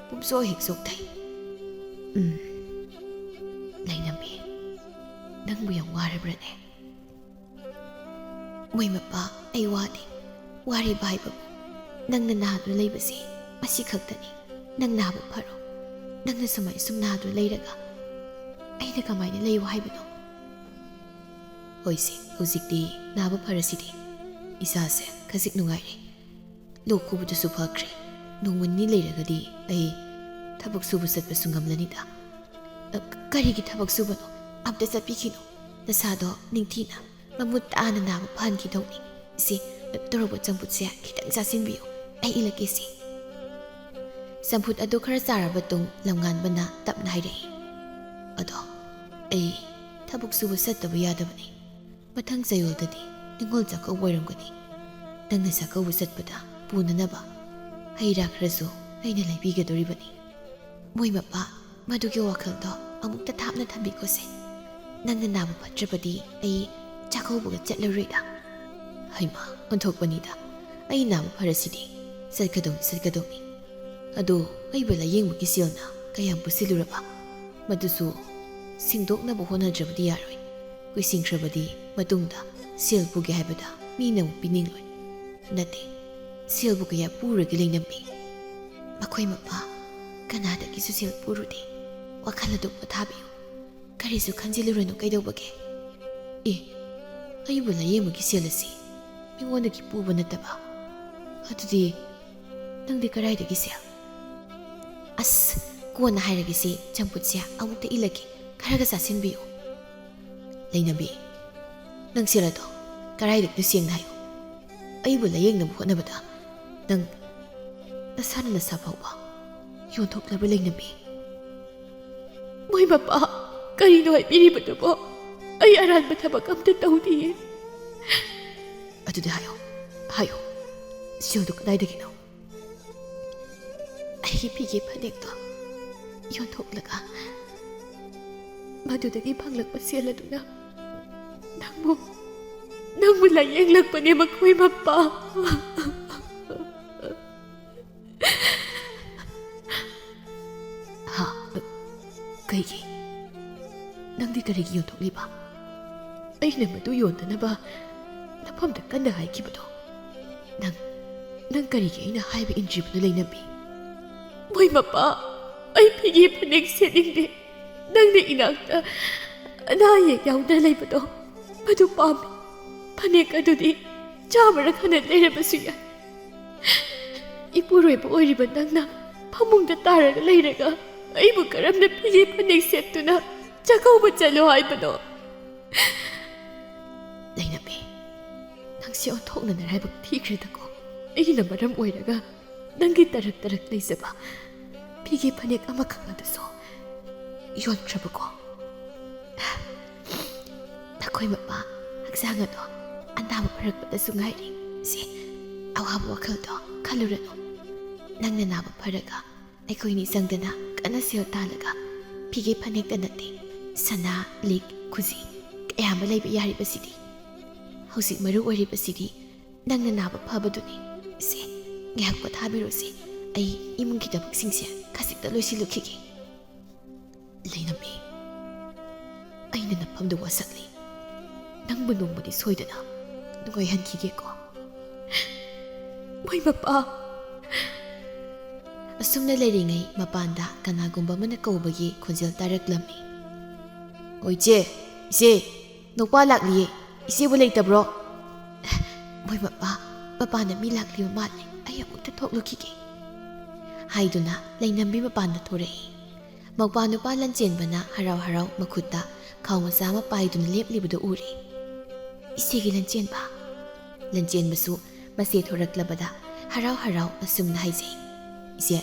ꯄꯨꯝꯆꯣꯛ ꯍꯦꯛ ꯆꯣꯛꯊꯩ꯫ ꯎꯝ, ꯂꯩꯅꯝꯕꯤ, ꯅꯪꯕꯨ ꯌꯥꯝ ꯋꯥꯔꯕ꯭ꯔꯅꯦ?" "ꯃꯣꯏ ꯃꯄꯥ, ꯑꯩ ꯋꯥꯗꯦ꯫ ꯋꯥꯔꯤꯕ ꯍꯥꯏꯕꯕꯨ ꯅꯪꯅ ꯅꯥꯗꯨꯅ ꯂꯩꯕꯁꯦ ꯃꯁꯤ ꯈꯛꯇꯅꯤ꯫ ꯅꯪ ꯅꯥꯕ ꯐꯔꯣ꯫ ꯅꯪꯅ ꯁꯨꯃꯥꯏ ꯁꯨꯝ ꯅꯥꯗꯨꯅ ꯂꯩꯔꯒ ꯑꯩꯅ ꯀꯃꯥꯏꯅ ꯂꯩꯌꯨ ꯍꯥꯏꯕꯅꯣ?" "ꯍꯣꯏꯁꯦ, ꯍꯧꯖꯤꯛꯇꯤ ꯅꯥꯕ ꯐꯔꯁꯤꯗꯤ꯫ ꯏꯁꯥꯁꯦ ꯈꯖꯤꯛ ꯅꯨꯡꯉꯥꯏꯔꯦ꯫ ꯂꯣꯛ ꯈꯨꯕꯗꯨꯁꯨ ꯐꯈ꯭ꯔꯦ꯫ ꯅꯣꯡꯃ ꯅꯤꯅꯤ ꯂꯩꯔꯒꯗꯤ ꯑꯩ ꯊꯕꯛ ꯁꯨꯕ ꯆꯠꯄꯁꯨ ꯉꯝꯂꯅꯤꯗ꯫" "ꯑ, ꯀꯔꯤꯒꯤ ꯊꯕꯛ ꯁꯨꯕꯅꯣ? ꯑꯝꯇ ꯆꯠꯄꯤꯈꯤꯅꯨ꯫ ꯅꯁꯥꯗꯣ ꯅꯤꯡꯊꯤꯅ ꯃꯃꯨꯠ ꯇꯥꯅ ꯅꯥꯕ ꯐꯍꯟꯈꯤꯗꯧꯅꯤ꯫ ꯁꯤ, ꯇꯣꯔꯣꯕꯣꯠ ꯆꯝꯐꯨꯠꯁꯦ ꯈꯤꯇꯪ ꯆꯥꯁꯤꯟꯕꯤꯌꯨ꯫ ꯑꯩ ꯏꯜꯂꯛꯀꯦ ꯁꯤ꯫" ꯆꯝꯐꯨꯠ ꯑꯗꯨ ꯈꯔ ꯆꯥꯔꯕ ꯇꯨꯡ ꯂꯝꯉꯥꯟꯕꯅ ꯇꯞꯅ ꯍꯥꯏꯔꯛꯏ, "ꯑꯗꯣ ꯑꯩ ꯊꯕꯛ ꯁꯨꯕ ꯆꯠꯇꯕ ꯌꯥꯗꯕꯅꯤ꯫ ꯃꯊꯪ ꯆꯌꯣꯜꯗꯗꯤ ꯅꯤꯉꯣꯜ ꯆꯥꯛꯀꯧꯕ ꯑꯣꯏꯔꯝꯒꯅꯤ꯫ ꯅꯪꯅ ꯆꯥꯛꯀꯧꯕ ꯆꯠꯄꯗ ꯄꯨꯅꯅꯕ ꯍꯩ ꯔꯥ ꯈꯔꯁꯨ ꯑꯩꯅ ꯂꯩꯕꯤꯒꯗꯧꯔꯤꯕꯅꯤ꯫" "ꯃꯣꯏ ꯃꯄꯥ, ꯃꯗꯨꯒꯤ ꯋꯥꯈꯜꯗꯣ ꯑꯃꯨꯛꯇ ꯊꯥꯞꯅ ꯊꯝꯕꯤꯈꯣꯁꯦ꯫ ꯅꯪꯅ ꯅꯥꯕ ꯐꯠꯇ꯭ꯔꯕꯗꯤ ꯑꯩ ꯆꯥꯛꯀꯧꯕꯒ ꯆꯠꯂꯔꯣꯏꯗ꯫" "ꯍꯩꯃꯥ, ꯑꯣꯟꯊꯣꯛꯄꯅꯤꯗ꯫ ꯑꯩ ꯅꯥꯕ ꯐꯔꯁꯤꯗꯤ꯫ ꯆꯠꯀꯗꯧꯅꯤ, ꯆꯠꯀꯗꯧꯅꯤ꯫ ꯑꯗꯣ ꯑꯩꯕꯨ ꯂꯥꯌꯦꯡꯕꯒꯤ ꯁꯦꯜꯅ ꯀꯌꯥꯝ ꯄꯨꯁꯤꯜꯂꯨꯔꯕ? ꯃꯗꯨꯁꯨ ꯁꯤꯡꯗꯣꯛꯅꯕ ꯍꯣꯠꯅꯗ꯭ꯔꯕꯗꯤ ꯌꯥꯔꯣꯏ꯫ ꯀꯨꯏꯁꯤꯟꯈ꯭ꯔꯕꯗꯤ ꯃꯇꯨꯡꯗ ꯁꯦꯜ ꯄꯨꯒꯦ ꯍꯥꯏꯕꯗ ꯃꯤꯅ ꯑꯃꯨꯛ ꯄꯤꯅꯤꯡꯂꯣꯏ꯫" "ꯅꯠꯇꯦ, ꯁꯦꯜꯕꯨ ꯀꯌꯥ ꯄꯨꯔꯒꯦ ꯂꯩꯅꯝꯕꯤ? ꯃꯈꯣꯏ ꯃꯄꯥ ꯀꯅꯥꯗꯒꯤꯁꯨ ꯁꯦꯜ ꯄꯨꯔꯨꯗꯦ꯫ ꯋꯥꯈꯜ ꯑꯗꯨ ꯄꯣꯊꯥꯕꯤꯌꯨ꯫ ꯀꯔꯤꯁꯨ ꯈꯟꯖꯤꯜꯂꯨꯔꯅꯨ ꯀꯩꯗꯧꯕꯒꯦ?" "ꯑꯦ, ꯑꯩꯕꯨ ꯂꯥꯌꯦꯡꯕꯒꯤ ꯁꯦꯜ ꯑꯁꯤ ꯃꯤꯉꯣꯟꯗꯒꯤ ꯄꯨꯕ ꯅꯠꯇꯕ? ꯑꯗꯨꯗꯤ ꯅꯪꯗꯤ ꯀꯗꯥꯏꯗꯒꯤ ꯁꯦꯜ?" "ꯑꯁ, ꯀꯣꯟꯅ ꯍꯥꯏꯔꯒꯦꯁꯦ, ꯆꯝꯐꯨꯠꯁꯦ ꯑꯃꯨꯛꯇ ꯏꯜꯂꯒꯦ, ꯈꯔꯒ ꯆꯥꯁꯤꯟꯕꯤꯌꯨ꯫" "ꯂꯩꯅꯝꯕꯤ, ꯅꯪ ꯁꯦꯜ ꯑꯗꯣ ꯀꯗꯥꯏꯗꯒꯤꯅꯣ ꯁꯦꯡꯅ ꯍꯥꯏꯌꯨ꯫ ꯑꯩꯕꯨ ꯂꯥꯌꯦꯡꯅꯕ ꯍꯣꯠꯅꯕꯗ ꯅꯪ ꯅꯁꯥꯅ ꯅꯁꯥ ꯐꯥꯎꯕ ꯌꯣꯟꯊꯣꯛꯂꯕ꯭ꯔꯥ ꯂꯩꯅꯝꯕꯤ?" ꯃꯣꯏ ꯃꯄꯥ ꯀꯔꯤꯅꯣ ꯍꯥꯏꯕꯤꯔꯤꯕꯗꯨꯕꯣ? ꯑꯩ ꯑꯔꯥꯟꯕ ꯊꯕꯛ ꯑꯝꯇ ꯇꯧꯗꯤꯌꯦ꯫ ꯑꯗꯨꯗꯤ ꯍꯥꯏꯌꯣ, ꯍꯥꯏꯌꯣ, ꯁꯦꯜꯗꯨ ꯀꯗꯥꯏꯗꯒꯤꯅꯣ? ꯑꯩꯒꯤ ꯐꯤꯒꯦ ꯐꯅꯦꯛꯇꯣ ꯌꯣꯟꯊꯣꯛꯂꯒ ꯃꯗꯨꯗꯒꯤ ꯐꯪꯂꯛꯄ ꯁꯦꯜ ꯑꯗꯨꯅ ꯅꯪꯕꯨ, ꯅꯪꯕꯨ ꯂꯥꯌꯦꯡꯂꯛꯄꯅꯦ ꯃꯈꯣꯏ ꯃꯄꯥ꯫ ꯍꯥ? ꯀꯩꯒꯤ? ꯅꯪꯗꯤ ꯀꯔꯤꯒꯤ ꯌꯣꯟꯊꯣꯛꯂꯤꯕ? ꯑꯩꯅ ꯃꯗꯨ ꯌꯣꯟꯗꯅꯕ ꯅꯐꯝꯗ ꯀꯟꯅ ꯍꯥꯏꯈꯤꯕꯗꯣ꯫ ꯅꯪ, ꯅꯪ ꯀꯔꯤꯒꯤ ꯑꯩꯅ ꯍꯥꯏꯕ ꯏꯟꯗ꯭ꯔꯤꯕꯅꯣ, ꯂꯩꯅꯝꯕꯤ? ꯃꯣꯏ ꯃꯄꯥ, ꯑꯩ ꯐꯤꯒꯦ ꯐꯅꯦꯛ ꯁꯦꯠꯅꯤꯡꯗꯦ꯫ ꯅꯪꯅ ꯏꯅꯥꯛꯇ ꯑꯅꯥ ꯑꯌꯦꯛ ꯌꯥꯎꯗꯅ ꯂꯩꯕꯗꯣ ꯃꯗꯨ ꯄꯥꯝꯃꯤ꯫ ꯐꯅꯦꯛ ꯑꯗꯨꯗꯤ ꯆꯥꯃꯔꯛ ꯍꯟꯅ ꯂꯩꯔꯕꯁꯨ ꯌꯥꯏ꯫ ꯏꯄꯨꯔꯣꯏꯕ ꯑꯣꯏꯔꯤꯕ ꯅꯪꯅ ꯐꯃꯨꯡꯗ ꯇꯥꯔꯒ ꯂꯩꯔꯒ ꯑꯩꯕꯨ ꯀꯔꯝꯅ ꯐꯤꯒꯦ ꯐꯅꯦꯛ ꯁꯦꯠꯇꯨꯅ ꯆꯥꯛꯀꯧꯕ ꯆꯠꯂꯣ ꯍꯥꯏꯕꯅꯣ? ꯂꯩꯅꯝꯕꯤ, ꯅꯪꯁꯦ ꯑꯣꯟꯊꯣꯛꯅ ꯅꯔꯥꯏꯕꯛ ꯊꯤꯈ꯭ꯔꯦꯗꯀꯣ꯫ ꯑꯩꯅ ꯃꯔꯝ ꯑꯣꯏꯔꯒ ꯅꯪꯒꯤ ꯇꯔꯛ ꯇꯔꯛ ꯂꯩꯖꯕ ꯐꯤꯒꯦ ꯐꯅꯦꯛ ꯑꯃꯈꯛ ꯑꯗꯨꯁꯨ ꯌꯣꯟꯈ꯭ꯔꯕꯀꯣ꯫ ꯅꯈꯣꯏ ꯃꯄꯥ ꯍꯛꯆꯥꯡ ꯑꯗꯣ ꯑꯅꯥꯕ ꯐꯔꯛꯄꯗꯁꯨ ꯉꯥꯏꯔꯤ꯫ ꯁꯦ, ꯑꯋꯥꯕ ꯋꯥꯈꯜꯗꯣ ꯈꯜꯂꯨꯔꯅꯨ꯫ ꯅꯪꯅ ꯅꯥꯕ ꯐꯔꯒ ꯑꯩꯈꯣꯏꯅꯤ ꯆꯪꯗꯅ ꯀꯟꯅ ꯁꯦꯜ ꯇꯥꯜꯂꯒ ꯐꯤꯒꯦ ꯐꯅꯦꯛꯇ ꯅꯠꯇꯦ, ꯁꯅꯥ, ꯂꯤꯛ, ꯈꯨꯖꯤ ꯀꯌꯥ ꯑꯃ ꯂꯩꯕ ꯌꯥꯔꯤꯕꯁꯤꯗꯤ꯫ ꯍꯧꯖꯤꯛ ꯃꯔꯨ ꯑꯣꯏꯔꯤꯕꯁꯤꯗꯤ ꯅꯪꯅ ꯅꯥꯕ ꯐꯕꯗꯨꯅꯤ꯫ ꯁꯦ, ꯉꯥꯏꯍꯥꯛ ꯄꯣꯊꯥꯕꯤꯔꯣꯁꯦ꯫ ꯑꯩ ꯏꯃꯨꯡꯒꯤ ꯊꯕꯛꯁꯤꯡꯁꯦ ꯈꯖꯤꯛꯇ ꯂꯣꯏꯁꯤꯜꯂꯨꯈꯤꯒꯦ꯫ ꯂꯩꯅꯝꯃꯤ, ꯑꯩꯅ ꯅꯐꯝꯗ ꯋꯥꯁꯛꯂꯤ꯫ ꯅꯪꯕꯨ ꯅꯣꯡꯃꯗꯤ ꯁꯣꯏꯗꯅ ꯅꯨꯡꯉꯥꯏꯍꯟꯈꯤꯒꯦꯀꯣ꯫ ꯃꯣꯏ ꯃꯄꯥ꯫ ꯑꯁꯨꯝꯅ ꯂꯩꯔꯤꯉꯩ ꯃꯄꯥꯟꯗ ꯀꯅꯥꯒꯨꯝꯕ ꯑꯃꯅ ꯀꯧꯕꯒꯤ ꯈꯣꯟꯖꯦꯜ ꯇꯥꯔꯛꯂꯝꯃꯤ꯫ "ꯑꯣ ꯏꯆꯦ, ꯏꯆꯦ, ꯅꯨꯄꯥ ꯂꯥꯛꯂꯤꯌꯦ, ꯏꯆꯦꯕꯨ ꯂꯩꯇꯕ꯭ꯔꯣ?" "ꯃꯣꯏ ꯃꯄꯥ, ꯃꯄꯥꯟꯗ ꯃꯤ ꯂꯥꯛꯂꯤꯕ ꯃꯥꯜꯂꯦ, ꯑꯩ ꯑꯃꯨꯛꯇ ꯊꯣꯛꯂꯨꯈꯤꯒꯦ" ꯍꯥꯏꯗꯨꯅ ꯂꯩꯅꯝꯕꯤ ꯃꯄꯥꯟꯗ ꯊꯣꯔꯛꯏ꯫ ꯃꯧꯄꯥ ꯅꯨꯄꯥ ꯂꯟꯆꯦꯟꯕꯅ ꯍꯔꯥꯎ ꯍꯔꯥꯎ ꯃꯈꯨꯠꯇ ꯈꯥꯎ ꯃꯆꯥ ꯑꯃ ꯄꯥꯏꯗꯨꯅ ꯂꯦꯞꯂꯤꯕꯗꯨ ꯎꯔꯦ꯫ "ꯏꯆꯦꯒꯤ ꯂꯟꯆꯦꯟꯕ?" ꯂꯟꯆꯦꯟꯕꯁꯨ ꯃꯆꯦ ꯊꯣꯔꯛꯂꯕꯗ ꯍꯔꯥꯎ ꯍꯔꯥꯎ ꯑꯁꯨꯝꯅ ꯍꯥꯏꯖꯩ꯫ "ꯏꯆꯦ,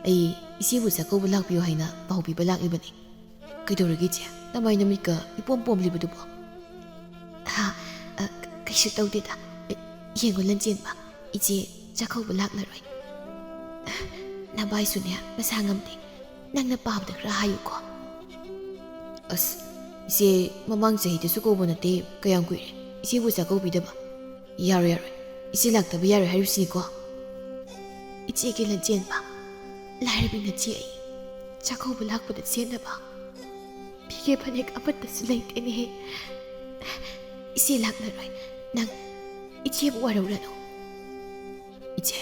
ꯑꯩ ꯏꯆꯦꯕꯨ ꯆꯥꯛꯀꯧꯕ ꯂꯥꯛꯄꯤꯌꯨ ꯍꯥꯏꯅ ꯄꯥꯎ ꯄꯤꯕ ꯂꯥꯛꯂꯤꯕꯅꯤ"꯫ ꯀꯩꯗꯧꯔꯒꯦ ꯏꯆꯦ? ꯅꯃꯥꯏ ꯅꯃꯤꯠꯀ ꯏꯄꯣꯝ ꯄꯣꯝꯂꯤꯕꯗꯨꯕꯣ? ꯍꯥ? ꯑ, ꯀꯩꯁꯨ ꯇꯧꯗꯦꯗ꯫ ꯑ, ꯌꯦꯡꯉꯣ ꯂꯟꯆꯦꯟꯕ, ꯏꯆꯦ ꯆꯥꯛꯀꯧꯕ ꯂꯥꯛꯂꯔꯣꯏ꯫ ꯅꯚꯥꯏꯁꯨꯅꯦ ꯃꯁꯥ ꯉꯝꯗꯦ꯫ ꯅꯪꯅ ꯄꯥꯕꯗ ꯈꯔ ꯍꯥꯏꯌꯨꯀꯣ꯫ ꯑꯁ, ꯏꯆꯦ, ꯃꯃꯥꯡ ꯆꯍꯤꯗꯁꯨ ꯀꯧꯕ ꯅꯠꯇꯦ, ꯀꯌꯥꯝ ꯀꯨꯏꯔꯦ? ꯏꯆꯦꯕꯨ ꯆꯥꯛꯀꯧꯕꯤꯗꯕ? ꯌꯥꯔꯣꯏ, ꯌꯥꯔꯣꯏ꯫ ꯏꯆꯦ ꯂꯥꯛꯇꯕ ꯌꯥꯔꯣꯏ ꯍꯥꯏꯔꯤꯕꯁꯤꯅꯤꯀꯣ꯫ ꯏꯆꯦꯒꯤ ꯂꯟꯆꯦꯟꯕ, ꯂꯥꯏꯔꯕꯤ ꯅꯆꯦ ꯑꯩ ꯆꯥꯛꯀꯧꯕ ꯂꯥꯛꯄꯗ ꯁꯦꯠꯅꯕ ꯐꯤꯒꯦ ꯐꯅꯦꯛ ꯑꯃꯠꯇꯁꯨ ꯂꯩꯇꯦꯅꯦꯍꯦ꯫ ꯏꯆꯦ ꯂꯥꯛꯂꯔꯣꯏ꯫ ꯅꯪ ꯏꯆꯦꯕꯨ ꯋꯥꯔꯧꯔꯅꯨ꯫ ꯏꯆꯦ,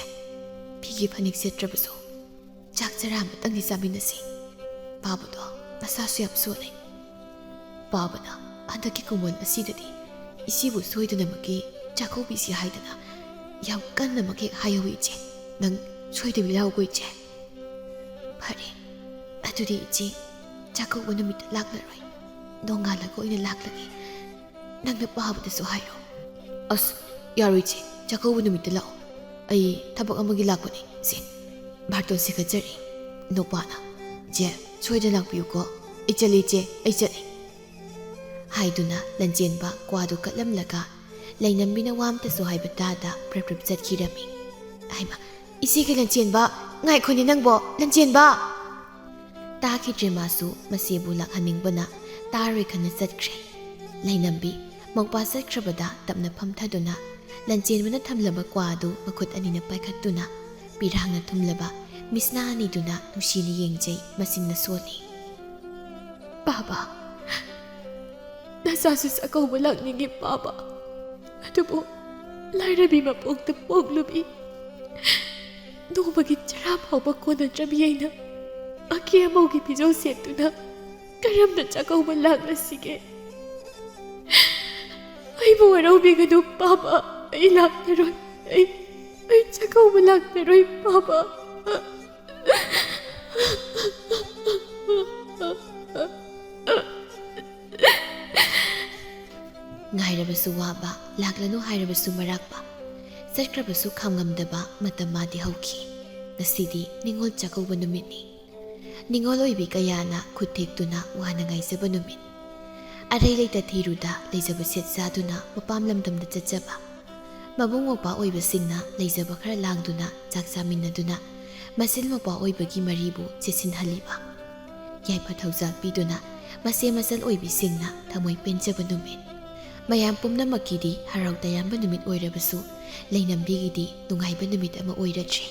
ꯐꯤꯒꯦ ꯐꯅꯦꯛ ꯁꯦꯠꯇ꯭ꯔꯕꯁꯨ ꯆꯥꯛ ꯆꯔꯥ ꯑꯃꯇꯪꯗꯤ ꯆꯥꯃꯤꯟꯅꯁꯤ꯫ ꯄꯥꯕꯗꯣ ꯃꯁꯥꯁꯨ ꯌꯥꯝ ꯁꯣꯜꯂꯦ꯫ ꯄꯥꯕꯅ ꯍꯟꯗꯛꯀꯤ ꯀꯨꯝꯑꯣꯟ ꯑꯁꯤꯗꯗꯤ ꯏꯆꯦꯕꯨ ꯁꯣꯏꯗꯅꯃꯛꯀꯤ ꯆꯥꯛꯀꯧꯕꯤꯁꯤ ꯍꯥꯏꯗꯅ ꯌꯥꯝ ꯀꯟꯅꯃꯛ ꯍꯦꯛ ꯍꯥꯏꯍꯧꯏ ꯏꯆꯦ꯫ ꯅꯪ ꯁꯣꯏꯗꯕꯤ ꯂꯥꯛꯎꯀꯣ ꯏꯆꯦ꯫ ꯐꯔꯦ, ꯑꯗꯨꯗꯤ ꯏꯆꯦ ꯆꯥꯛꯀꯧꯕ ꯅꯨꯃꯤꯠꯇ ꯂꯥꯛꯂꯔꯣꯏ꯫ ꯅꯣꯡꯉꯥꯜꯂꯒ ꯑꯣꯏꯅ ꯂꯥꯛꯂꯒꯦ꯫ ꯅꯪꯅ ꯄꯥꯕꯗꯁꯨ ꯍꯥꯏꯔꯣ꯫ ꯑꯁ, ꯌꯥꯔꯣꯏ ꯏꯆꯦ, ꯆꯥꯛꯀꯧꯕ ꯅꯨꯃꯤꯠꯇ ꯂꯥꯛꯑꯣ꯫ ꯑꯩ ꯊꯕꯛ ꯑꯃꯒꯤ ꯂꯥꯛꯄꯅꯦ꯫ ꯁꯦ, ꯕꯥꯔꯇꯣꯟ ꯁꯤꯒꯠꯆꯔꯤ꯫ ꯅꯨꯄꯥꯅ, "ꯏꯆꯦ, ꯁꯣꯏꯗꯅ ꯂꯥꯛꯄꯤꯌꯨꯀꯣ꯫ ꯑꯩ ꯆꯠꯂꯤ ꯏꯆꯦ, ꯑꯩ ꯆꯠꯂꯤ," ꯍꯥꯏꯗꯨꯅ ꯂꯟꯆꯦꯟꯕ ꯀ꯭ꯋꯥꯗꯨ ꯀꯠꯂꯝꯂꯒ ꯂꯩꯅꯝꯕꯤꯅ ꯋꯥ ꯑꯝꯇꯁꯨ ꯍꯥꯏꯕ ꯇꯥꯗ ꯄ꯭ꯔꯞ ꯄ꯭ꯔꯞ ꯆꯠꯈꯤꯔꯝꯃꯤ꯫ ꯍꯩꯃꯥ, ꯏꯆꯦꯒꯤ ꯂꯟꯆꯦꯟꯕ, ꯉꯥꯏꯈꯣꯅꯦ ꯅꯪꯕꯣ, ꯂꯟꯆꯦꯟꯕ! ꯇꯥꯈꯤꯗ꯭ꯔꯦ ꯃꯥꯁꯨ ꯃꯆꯦꯕꯨ ꯂꯥꯛꯍꯟꯅꯤꯡꯕꯅ ꯇꯥꯔꯣꯏ ꯈꯟꯅ ꯆꯠꯈ꯭ꯔꯦ꯫ ꯂꯩꯅꯝꯕꯤ ꯃꯧꯄꯥ ꯆꯠꯈ꯭ꯔꯕꯗ ꯇꯞꯅ ꯐꯝꯊꯗꯨꯅ ꯂꯟꯆꯦꯟꯕꯅ ꯊꯝꯂꯕ ꯀ꯭ꯋꯥ ꯑꯗꯨ ꯃꯈꯨꯠ ꯑꯅꯤꯅ ꯄꯥꯏꯈꯠꯇꯨꯅ ꯄꯤꯔꯥꯡꯅ ꯊꯨꯝꯂꯕ ꯃꯤꯠꯁꯅꯥ ꯑꯅꯤꯗꯨꯅ ꯅꯨꯡꯁꯤꯅ ꯌꯦꯡꯖꯩ, ꯃꯆꯤꯟꯅ ꯁꯣꯜꯂꯤ꯫ "ꯄꯥꯕ, ꯅꯆꯥꯁꯨ ꯆꯥꯛꯀꯧꯕ ꯂꯥꯛꯅꯤꯡꯉꯤ ꯄꯥꯕ꯫ ꯑꯗꯨꯕꯨ ꯂꯥꯏꯔꯕꯤ ꯃꯄꯣꯛꯇ ꯄꯣꯛꯂꯨꯕꯤ, ꯅꯣꯡꯃꯒꯤ ꯆꯔꯥ ꯐꯥꯎꯕ ꯀꯣꯟꯅꯗ꯭ꯔꯕꯤ ꯑꯩꯅ ꯑꯀꯦ ꯑꯃꯧꯒꯤ ꯐꯤꯖꯣꯜ ꯁꯦꯠꯇꯨꯅ ꯀꯔꯝꯅ ꯆꯥꯛꯀꯧꯕ ꯂꯥꯛꯂꯁꯤꯒꯦ? ꯑꯩꯕꯨ ꯋꯥꯔꯧꯕꯤꯒꯅꯨ ꯄꯥꯕ, ꯑꯩ ꯂꯥꯛꯂꯔꯣꯏ꯫ ꯑꯩ, ꯑꯩ ꯆꯥꯛꯀꯧꯕ ꯂꯥꯛꯂꯔꯣꯏ ꯄꯥꯕ꯫" ꯉꯥꯏꯔꯕꯁꯨ ꯋꯥꯕ, ꯂꯥꯛꯂꯅꯨ ꯍꯥꯏꯔꯕꯁꯨ ꯃꯔꯥꯛꯄ, ꯆꯠꯈ꯭ꯔꯕꯁꯨ ꯈꯥꯝꯉꯝꯗꯕ ꯃꯇꯝ ꯃꯥꯗꯤ ꯍꯧꯈꯤ꯫ ꯉꯁꯤꯗꯤ ꯅꯤꯉꯣꯜ ꯆꯥꯛꯀꯧꯕ ꯅꯨꯃꯤꯠꯅꯤ꯫ ꯅꯤꯡꯉꯣꯜ ꯑꯣꯏꯕꯤ ꯀꯌꯥꯅ ꯈꯨꯠ ꯊꯦꯛꯇꯨꯅ ꯋꯥꯅ ꯉꯥꯏꯖꯕ ꯅꯨꯃꯤꯠ꯫ ꯑꯔꯩ ꯂꯩꯇ ꯊꯤꯔꯨꯗ ꯂꯩꯖꯕ ꯁꯦꯠ ꯆꯥꯗꯨꯅ ꯃꯄꯥꯝ ꯂꯝꯗꯝꯗ ꯆꯠꯆꯕ꯫ ꯃꯕꯨꯡ ꯃꯧꯄ꯭ꯋꯥ ꯑꯣꯏꯕꯁꯤꯡꯅ ꯂꯩꯖꯕ ꯈꯔ ꯂꯥꯡꯗꯨꯅ ꯆꯥꯛ ꯆꯥꯃꯤꯟꯅꯗꯨꯅ ꯃꯆꯤꯟ ꯃꯧꯄ꯭ꯋꯥ ꯑꯣꯏꯕꯒꯤ ꯃꯔꯤꯕꯨ ꯆꯦꯠꯁꯤꯟꯍꯜꯂꯤꯕ꯫ ꯌꯥꯏꯐ ꯊꯧꯖꯥꯜ ꯄꯤꯗꯨꯅ ꯃꯆꯦ ꯃꯆꯜ ꯑꯣꯏꯕꯤꯁꯤꯡꯅ ꯊꯃꯣꯏ ꯄꯦꯟꯖꯕ ꯅꯨꯃꯤꯠ꯫ ꯃꯌꯥꯝ ꯄꯨꯝꯅꯃꯛꯀꯤꯗꯤ ꯍꯔꯥꯎ ꯇꯌꯥꯝꯕ ꯅꯨꯃꯤꯠ ꯑꯣꯏꯔꯕꯁꯨ ꯂꯩꯅꯝꯕꯤꯒꯤꯗꯤ ꯅꯨꯡꯉꯥꯏꯕ ꯅꯨꯃꯤꯠ ꯑꯃ ꯑꯣꯏꯔꯗ꯭ꯔꯦ꯫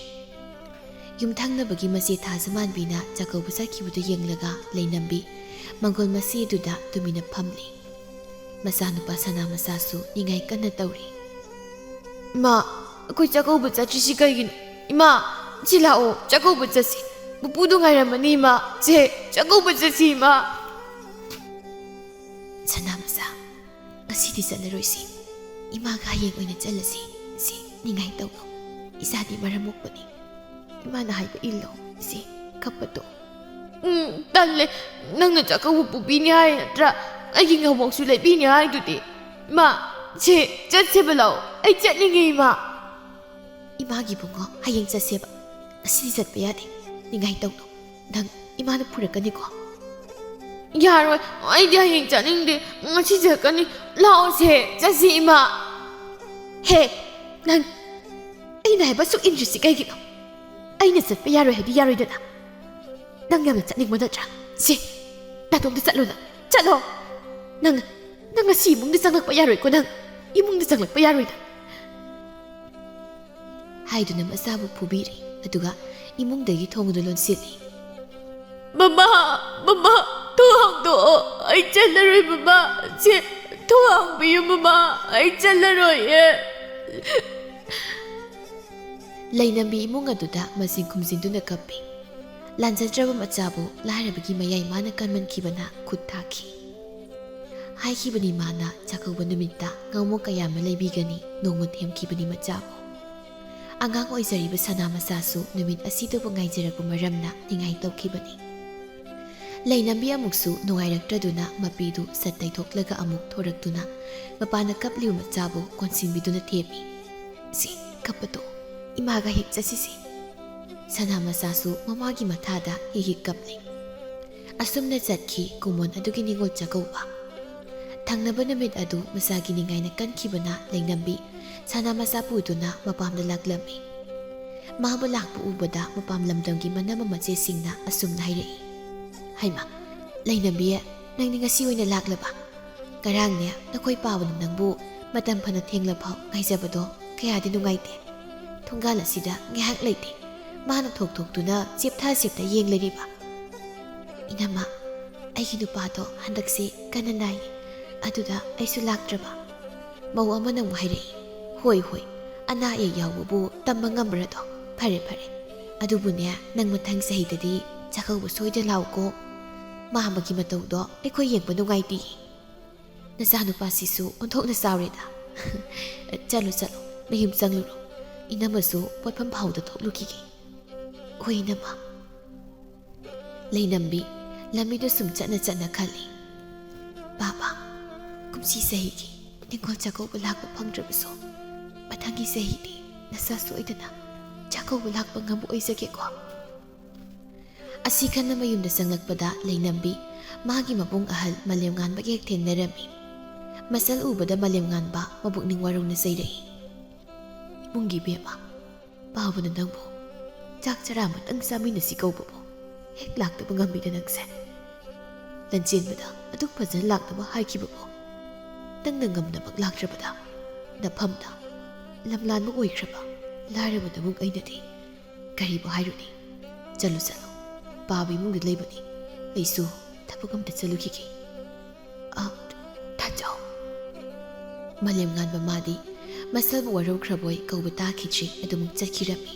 ꯌꯨꯝꯊꯪꯅꯕꯒꯤ ꯃꯆꯦ ꯊꯥꯖꯃꯥꯟꯕꯤꯅ ꯆꯥꯛꯀꯧꯕ ꯆꯠꯈꯤꯕꯗꯨ ꯌꯦꯡꯂꯒ ꯂꯩꯅꯝꯕꯤ ꯃꯪꯒꯣꯜ ꯃꯆꯦ ꯑꯗꯨꯗ ꯇꯨꯃꯤꯟꯅ ꯐꯝꯂꯤ꯫ ꯃꯆꯥꯅꯨꯄꯥ ꯁꯅꯥ ꯃꯆꯥꯁꯨ ꯅꯤꯡꯉꯥꯏ ꯀꯟꯅ ꯇꯧꯔꯤ꯫ "ꯏꯃꯥ, ꯑꯩꯈꯣꯏ ꯆꯥꯛꯀꯧꯕ ꯆꯠꯇ꯭ꯔꯤꯁꯤ ꯀꯩꯒꯤꯅꯣ? ꯏꯃꯥ, ꯁꯤ ꯂꯥꯛꯑꯣ, ꯆꯥꯛꯀꯧꯕ ꯆꯠꯁꯤ꯫ ꯄꯨꯄꯨꯗꯣ ꯉꯥꯏꯔꯝꯃꯅꯤ, ꯏꯃꯥ꯫ ꯁꯦ, ꯆꯥꯛꯀꯧꯕ ꯆꯠꯁꯤ, ꯏꯃꯥ꯫" "ꯁꯅꯥ ꯃꯆꯥ, ꯉꯁꯤꯗꯤ ꯆꯠꯂꯔꯣꯏꯁꯤ꯫ ꯏꯃꯥꯒ ꯍꯌꯦꯡ ꯑꯣꯏꯅ ꯆꯠꯂꯁꯤ꯫ ꯁꯤ, ꯅꯤꯡꯉꯥꯏ ꯇꯧꯅꯨ꯫ ꯏꯆꯥꯗꯤ ꯃꯔꯝ ꯃꯣꯛꯄꯅꯤ꯫ ꯏꯃꯥꯅ ꯍꯥꯏꯕ ꯏꯜꯂꯣ꯫ ꯁꯤ, ꯀꯞꯄ ꯇꯣꯛꯑꯣ꯫" "ꯎꯝ, ꯇꯜꯂꯦ꯫ ꯅꯪꯅ ꯆꯥꯛꯀꯧꯕ ꯄꯨꯕꯤꯅꯤ ꯍꯥꯏ ꯅꯠꯇ꯭ꯔꯥ? ꯑꯩꯒꯤ ꯉꯥꯃꯣꯛꯁꯨ ꯂꯩꯕꯤꯅꯤ ꯍꯥꯏꯗꯨꯗꯤ꯫ ꯏꯃꯥ, ꯁꯦ, ꯆꯠꯁꯦꯕ ꯂꯥꯛꯑꯣ꯫ ꯑꯩ ꯆꯠꯅꯤꯡꯉꯦ, ꯏꯃꯥ꯫" "ꯏꯃꯥꯒꯤ ꯏꯕꯨꯡꯉꯣ, ꯍꯌꯦꯡ ꯆꯠꯁꯦꯕ꯫ ꯉꯁꯤꯗꯤ ꯆꯠꯄ ꯌꯥꯗꯦ꯫ ꯅꯤꯡꯉꯥꯏ ꯇꯧꯅꯨ꯫ ꯅꯪ ꯏꯃꯥꯅ ꯐꯨꯔꯛꯀꯅꯤꯀꯣ꯫" "ꯌꯥꯔꯣꯏ, ꯑꯩꯗꯤ ꯍꯌꯦꯡ ꯆꯠꯅꯤꯡꯗꯦ꯫ ꯉꯁꯤ ꯆꯠꯀꯅꯤ꯫ ꯂꯥꯛꯑꯣꯁꯦ, ꯆꯠꯁꯤ, ꯏꯃꯥ꯫" "ꯍꯦ, ꯅꯪ ꯑꯩꯅ ꯍꯥꯏꯕ ꯁꯨꯛ ꯏꯟꯗ꯭ꯔꯤꯁꯤ ꯀꯩꯒꯤꯅꯣ? ꯑꯩꯅ ꯆꯠꯄ ꯌꯥꯔꯣꯏ ꯍꯥꯏꯗꯤ ꯌꯥꯔꯣꯏꯗꯅ꯫ ꯅꯪ ꯌꯥꯝꯅ ꯆꯠꯅꯤꯡꯕ ꯅꯠꯇ꯭ꯔꯥ? ꯁꯤ, ꯅꯥꯇꯣꯝꯇ ꯆꯠꯂꯣ ꯅꯪ꯫ ꯆꯠꯂꯣ꯫ ꯅꯪ, ꯅꯪ ꯉꯁꯤ ꯏꯃꯨꯡꯗ ꯆꯪꯂꯛꯄ ꯌꯥꯔꯣꯏꯀꯣ ꯅꯪ꯫ ꯏꯃꯨꯡꯗ ꯆꯪꯂꯛꯄ ꯌꯥꯔꯣꯏ ꯅꯪ꯫" ꯍꯥꯏꯗꯨꯅ ꯃꯆꯥꯕꯨ ꯐꯨꯕꯤꯔꯦ꯫ ꯑꯗꯨꯒ ꯏꯃꯨꯡꯗꯒꯤ ꯊꯣꯡꯗꯨ ꯂꯣꯟꯁꯤꯜꯂꯤ꯫ "ꯃꯃꯥ, ꯃꯃꯥ, ꯊꯣꯡ ꯍꯥꯡꯗꯣꯛꯑꯣ꯫ ꯑꯩ ꯆꯠꯂꯔꯣꯏ, ꯃꯃꯥ꯫ ꯁꯦ, ꯊꯣꯡ ꯍꯥꯡꯕꯤꯌꯨ, ꯃꯃꯥ꯫ ꯑꯩ ꯆꯠꯂꯔꯣꯏꯌꯦ꯫" ꯂꯩꯅꯝꯕꯤ ꯏꯃꯨꯡ ꯑꯗꯨꯗ ꯃꯁꯤꯡ ꯈꯨꯝꯖꯤꯟꯗꯨꯅ ꯀꯞꯄꯤ꯫ ꯂꯥꯟꯖꯗ꯭ꯔꯕ ꯃꯆꯥꯕꯨ ꯂꯥꯏꯔꯕꯒꯤ ꯃꯌꯥꯏ ꯃꯥꯅ ꯀꯟꯃꯟꯈꯤꯕꯅ ꯈꯨꯠ ꯊꯥꯈꯤ꯫ ꯍꯥꯏꯈꯤꯕꯅꯤ ꯃꯥꯅ ꯆꯥꯛꯀꯧꯕ ꯅꯨꯃꯤꯠꯇ ꯉꯥꯃꯣꯛ ꯀꯌꯥ ꯑꯃ ꯂꯩꯕꯤꯒꯅꯤ, ꯅꯣꯡꯃ ꯊꯦꯝꯈꯤꯕꯅꯤ ꯃꯆꯥꯕꯨ꯫ ꯑꯉꯥꯡ ꯑꯣꯏꯖꯔꯤꯕ ꯁꯅꯥ ꯃꯆꯥꯁꯨ ꯅꯨꯃꯤꯠ ꯑꯁꯤꯗꯕꯨ ꯉꯥꯏꯖꯔꯛꯄ ꯃꯔꯝꯅ ꯅꯤꯡꯉꯥꯏ ꯇꯧꯈꯤꯕꯅꯤ꯫ ꯂꯩꯅꯝꯕꯤ ꯑꯃꯨꯛꯁꯨ ꯅꯨꯡꯉꯥꯏꯔꯛꯇ꯭ꯔꯗꯨꯅ ꯃꯄꯤꯗꯨ ꯁꯠ ꯇꯩꯊꯣꯛꯂꯒ ꯑꯃꯨꯛ ꯊꯣꯔꯛꯇꯨꯅ ꯃꯄꯥꯅ ꯀꯞꯂꯤꯕ ꯃꯆꯥꯕꯨ ꯀꯣꯟꯁꯤꯟꯕꯤꯗꯨꯅ ꯊꯦꯝꯃꯤ꯫ "ꯁꯤ, ꯀꯞꯄ ꯇꯣꯛꯑꯣ꯫ ꯏꯃꯥꯒ ꯍꯦꯛ ꯆꯠꯁꯤꯁꯤ꯫" ꯁꯅꯥ ꯃꯆꯥꯁꯨ ꯃꯃꯥꯒꯤ ꯃꯊꯥꯗ ꯍꯤꯛ ꯍꯤꯛ ꯀꯞꯂꯤ꯫ ꯑꯁꯨꯝꯅ ꯆꯠꯈꯤ ꯀꯨꯃꯣꯟ ꯑꯗꯨꯒꯤ ꯅꯤꯉꯣꯜ ꯆꯥꯛꯀꯧꯕ꯫ ꯊꯪꯅꯕ ꯅꯨꯃꯤꯠ ꯑꯗꯨ ꯃꯆꯥꯒꯤ ꯅꯤꯡꯉꯥꯏꯅ ꯀꯟꯈꯤꯕꯅ ꯂꯩꯅꯝꯕꯤ ꯁꯅꯥ ꯃꯆꯥ ꯄꯨꯗꯨꯅ ꯃꯄꯥꯝꯗ ꯂꯥꯛꯂꯝꯃꯤ꯫ ꯃꯥꯕꯨ ꯂꯥꯛꯄ ꯎꯕꯗ ꯃꯄꯥꯝ ꯂꯝꯗꯝꯒꯤ ꯃꯅꯝ ꯃꯆꯦꯁꯤꯡꯅ ꯑꯁꯨꯝꯅ ꯍꯥꯏꯔꯛꯏ, "ꯍꯩꯃꯥ, ꯂꯩꯅꯝꯕꯤ, ꯅꯪꯗꯤ ꯉꯁꯤ ꯑꯣꯏꯅ ꯂꯥꯛꯂꯕ? ꯉꯔꯥꯡꯅꯦ ꯅꯈꯣꯏ ꯄꯥꯕꯅ ꯅꯪꯕꯨ ꯃꯇꯝ ꯐꯅ ꯊꯦꯡꯂꯐꯥꯎ ꯉꯥꯏꯖꯕꯗꯣ ꯀꯌꯥꯗꯤ ꯅꯨꯡꯉꯥꯏꯇꯦ꯫ ꯊꯣꯡꯒꯥꯜ ꯑꯁꯤꯗ ꯉꯥꯏꯍꯥꯛ ꯂꯩꯇꯦ, ꯃꯥꯅ ꯊꯣꯛ ꯊꯣꯛꯇꯨꯅ ꯆꯦꯞꯊ ꯆꯦꯞꯊ ꯌꯦꯡꯂꯔꯤꯕ꯫ ꯏꯅꯝꯃ, ꯑꯩꯒꯤ ꯅꯨꯄꯥꯗꯣ ꯍꯟꯗꯛꯁꯦ ꯀꯟꯅ ꯅꯥꯏꯌꯦ, ꯑꯗꯨꯗ ꯑꯩꯁꯨ ꯂꯥꯛꯇ꯭ꯔꯕ꯫" ꯃꯧ ꯑꯃꯅ ꯑꯃꯨꯛ ꯍꯥꯏꯔꯛꯏ, "ꯍꯣꯏ ꯍꯣꯏ, ꯑꯅꯥ ꯑꯌꯦꯛ ꯌꯥꯎꯕꯕꯨ ꯇꯝꯕ ꯉꯝꯕ꯭ꯔꯗꯣ? ꯐꯔꯦ ꯐꯔꯦ, ꯑꯗꯨꯕꯨꯅꯦ, ꯅꯪ ꯃꯊꯪ ꯆꯍꯤꯗꯗꯤ ꯆꯥꯛꯀꯧꯕ ꯁꯣꯏꯗ ꯂꯥꯛꯎꯀꯣ꯫ ꯃꯥꯝꯃꯒꯤ ꯃꯇꯧꯗꯣ ꯑꯩꯈꯣꯏ ꯌꯦꯡꯕ ꯅꯨꯡꯉꯥꯏꯇꯦ꯫ ꯅꯆꯥꯅꯨꯄꯥꯁꯤꯁꯨ ꯑꯣꯟꯊꯣꯛꯅ ꯆꯥꯎꯔꯦꯗ꯫ ꯆꯠꯂꯣ ꯆꯠꯂꯣ, ꯃꯌꯨꯝ ꯆꯪꯂꯨꯔꯣ꯫ ꯏꯅꯝꯃꯁꯨ ꯄꯣꯠꯐꯝ ꯐꯥꯎꯗ ꯊꯣꯛꯂꯨꯈꯤꯒꯦ꯫" "ꯍꯣꯏ ꯏꯅꯝꯃ꯫" ꯂꯩꯅꯝꯕꯤ ꯂꯝꯕꯤꯗꯨ ꯁꯨꯝ ꯆꯠꯅ ꯆꯠꯅ ꯈꯜꯂꯤ, "ꯄꯥꯕ, ꯀꯨꯝꯁꯤ ꯆꯍꯤꯒꯤ ꯅꯤꯡꯉꯣꯜ ꯆꯥꯛꯀꯧꯕ ꯂꯥꯛꯄ ꯐꯪꯗ꯭ꯔꯕꯁꯨ, ꯃꯊꯪꯒꯤ ꯆꯍꯤꯗꯤ ꯅꯆꯥ ꯁꯣꯏꯗꯅ ꯆꯥꯛꯀꯧꯕ ꯂꯥꯛꯄ ꯉꯝꯕ ꯑꯣꯏꯖꯒꯦꯀꯣ꯫" ꯑꯁꯤ ꯈꯟꯅ ꯃꯌꯨꯝꯗ ꯆꯪꯂꯛꯄꯗ ꯂꯩꯅꯝꯕꯤ ꯃꯥꯒꯤ ꯃꯕꯨꯡ ꯑꯍꯜ ꯃꯥꯂꯦꯝꯉꯥꯟꯕꯒ ꯍꯦꯛ ꯊꯦꯡꯅꯔꯝꯃꯤ꯫ ꯃꯁꯜ ꯎꯕꯗ ꯃꯥꯂꯦꯝꯉꯥꯟꯕ ꯃꯕꯨꯛꯅꯤꯡ ꯋꯥꯔꯧꯅ ꯆꯩꯔꯛꯏ, "ꯏꯃꯨꯡꯒꯤ ꯏꯕꯦꯝꯃ, ꯄꯥꯕꯅ ꯅꯪꯕꯨ ꯆꯥꯛ ꯆꯔꯥ ꯑꯃꯇꯪ ꯆꯥꯃꯤꯟꯅꯁꯤ ꯀꯧꯕꯕꯨ ꯍꯦꯛ ꯂꯥꯛꯇꯕ ꯉꯝꯃꯤꯗ ꯅꯪꯁꯦ꯫ ꯂꯟꯆꯦꯟꯕꯗ ꯑꯗꯨꯛ ꯐꯖꯅ ꯂꯥꯛꯅꯕ ꯍꯥꯏꯈꯤꯕꯕꯨ ꯅꯪꯅ ꯉꯝꯅꯃꯛ ꯂꯥꯛꯇ꯭ꯔꯕꯗ, ꯅꯐꯝꯗ ꯂꯝꯂꯥꯟꯕ ꯑꯣꯏꯈ꯭ꯔꯕ ꯂꯥꯏꯔꯕ ꯅꯕꯨꯡ ꯑꯩꯅꯗꯤ ꯀꯔꯤꯕꯨ ꯍꯥꯏꯔꯨꯅꯤ? ꯆꯠꯂꯨ ꯆꯠꯂꯨ, ꯄꯥꯕ ꯏꯃꯨꯡꯗ ꯂꯩꯕꯅꯤ, ꯑꯩꯁꯨ ꯊꯕꯛ ꯑꯝꯇ ꯆꯠꯂꯨꯈꯤꯒꯦ꯫" "ꯑ, ꯇꯥꯆꯧ꯫" ꯃꯥꯂꯦꯝꯉꯥꯟꯕ ꯃꯥꯗꯤ ꯃꯁꯥꯕꯨ ꯋꯥꯔꯧꯈ꯭ꯔꯕꯣꯏ ꯀꯧꯕ ꯇꯥꯈꯤꯗ꯭ꯔꯤ, ꯑꯗꯨꯃꯛ ꯆꯠꯈꯤꯔꯝꯃꯤ꯫